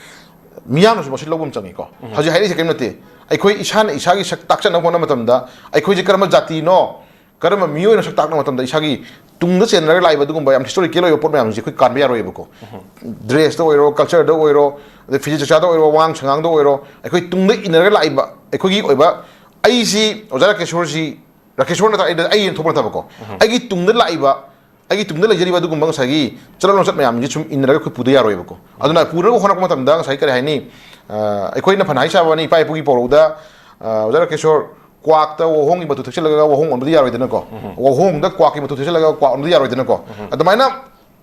ꯃꯤꯌꯥꯝꯅꯁꯨ ꯃꯁꯤ ꯂꯧꯕ ꯑꯃ ꯆꯪꯉꯤꯀꯣ꯫ ꯍꯧꯖꯤꯛ ꯍꯥꯏꯔꯤꯁꯦ ꯀꯔꯤꯝ ꯅꯠꯇꯦ, ꯑꯩꯈꯣꯏ ꯏꯁꯥꯅ ꯏꯁꯥꯒꯤ ꯁꯛ ꯇꯥꯛꯆꯅꯕ ꯍꯣꯠꯅꯕ ꯃꯇꯝꯗ ꯑꯩꯈꯣꯏꯁꯦ ꯀꯔꯝꯕ ꯖꯥꯇꯤꯅꯣ, ꯀꯔꯝꯕ ꯃꯤꯑꯣꯏꯅꯣ ꯁꯛ ꯇꯥꯛꯅꯕ ꯃꯇꯝꯗ ꯏꯁꯥꯒꯤ ꯇꯨꯡꯗ ꯆꯦꯟꯅꯔꯒ ꯂꯥꯛꯏꯕ ꯑꯗꯨꯒꯨꯝꯕ ꯌꯥꯝ ꯍꯤꯁꯇꯣꯔꯤꯀꯦꯜ ꯑꯣꯏꯕ ꯄꯣꯠ ꯃꯌꯥꯝꯁꯦ ꯑꯩꯈꯣꯏ ꯀꯥꯟꯕ ꯌꯥꯔꯣꯏꯕꯀꯣ꯫ ꯗ꯭ꯔꯦꯁꯇ ꯑꯣꯏꯔꯣ, ꯀꯜꯆꯔꯗ ꯑꯣꯏꯔꯣ, ꯑꯗꯩ ꯐꯤꯖꯦꯠ ꯆꯥꯛꯆꯥꯗ ꯑꯣꯏꯔꯣ, ꯋꯥꯉꯥꯡ ꯁꯉꯥꯡꯗ ꯑꯣꯏꯔꯣ, ꯑꯩꯈꯣꯏ ꯇꯨꯡꯗ ꯏꯟꯅꯔꯒ ꯂꯥꯛꯏꯕ ꯑꯩꯈꯣꯏꯒꯤ ꯑꯣꯏꯕ, ꯑꯩꯁꯤ ꯑꯣꯖꯥ ꯔꯥꯀꯦꯁꯣꯔꯁꯤ, ꯔꯥꯀꯦꯁꯣꯔ ꯅꯠꯇ꯭ꯔꯥ, ꯑꯩ, ꯑꯩ ꯍꯦꯟꯅ ꯊꯣꯛꯄ ꯅꯠꯇꯕꯀꯣ꯫ ꯑꯩꯒꯤ ꯇꯨꯡꯗ ꯂꯥꯛꯏꯕ, ꯑꯩꯒꯤ ꯇꯨꯡꯗ ꯂꯩꯖꯔꯤꯕ ꯑꯗꯨꯒꯨꯝꯕ ꯉꯁꯥꯏꯒꯤ ꯆꯠꯅ ꯂꯣꯟꯆꯠ ꯃꯌꯥꯝꯁꯤ ꯁꯨꯝ ꯏꯟꯅꯔꯒ ꯑꯩꯈꯣꯏ ꯄꯨꯗ ꯌꯥꯔꯣꯏꯕꯀꯣ꯫ ꯑꯗꯨꯅ ꯄꯨꯅꯕ ꯍꯣꯠꯅꯔꯛꯄ ꯃꯇꯝꯗ ꯉꯁꯥꯏ ꯀꯔꯤ ꯍꯥꯏꯅꯤ, ꯑ, ꯑꯩꯈꯣꯏꯅ ꯐꯅ ꯍꯥꯏ ꯁꯥꯕꯅꯤ, ꯏꯄꯥ ꯏꯄꯨꯒꯤ ꯄꯧꯔꯧꯗ, ꯑ, ꯑꯣꯖꯥ ꯔꯥꯀꯦꯁꯣꯔ, ꯀ꯭ꯋꯥꯛꯇ ꯋꯥꯍꯣꯡꯒꯤ ꯃꯇꯨ ꯊꯦꯛꯆꯜꯂꯒ ꯋꯥꯍꯣꯡ ꯑꯣꯟꯕꯗꯤ ꯌꯥꯔꯣꯏꯗꯅꯀꯣ꯫ ꯋꯥꯍꯣꯡꯗ ꯀ꯭ꯋꯥꯛꯀꯤ ꯃꯇꯨ ꯊꯦꯛꯆꯜꯂꯒ ꯀ꯭ꯋꯥꯛ ꯑꯣꯟꯕꯗꯤ ꯌꯥꯔꯣꯏꯗꯅꯀꯣ꯫ ꯑꯗꯨꯃꯥꯏꯅ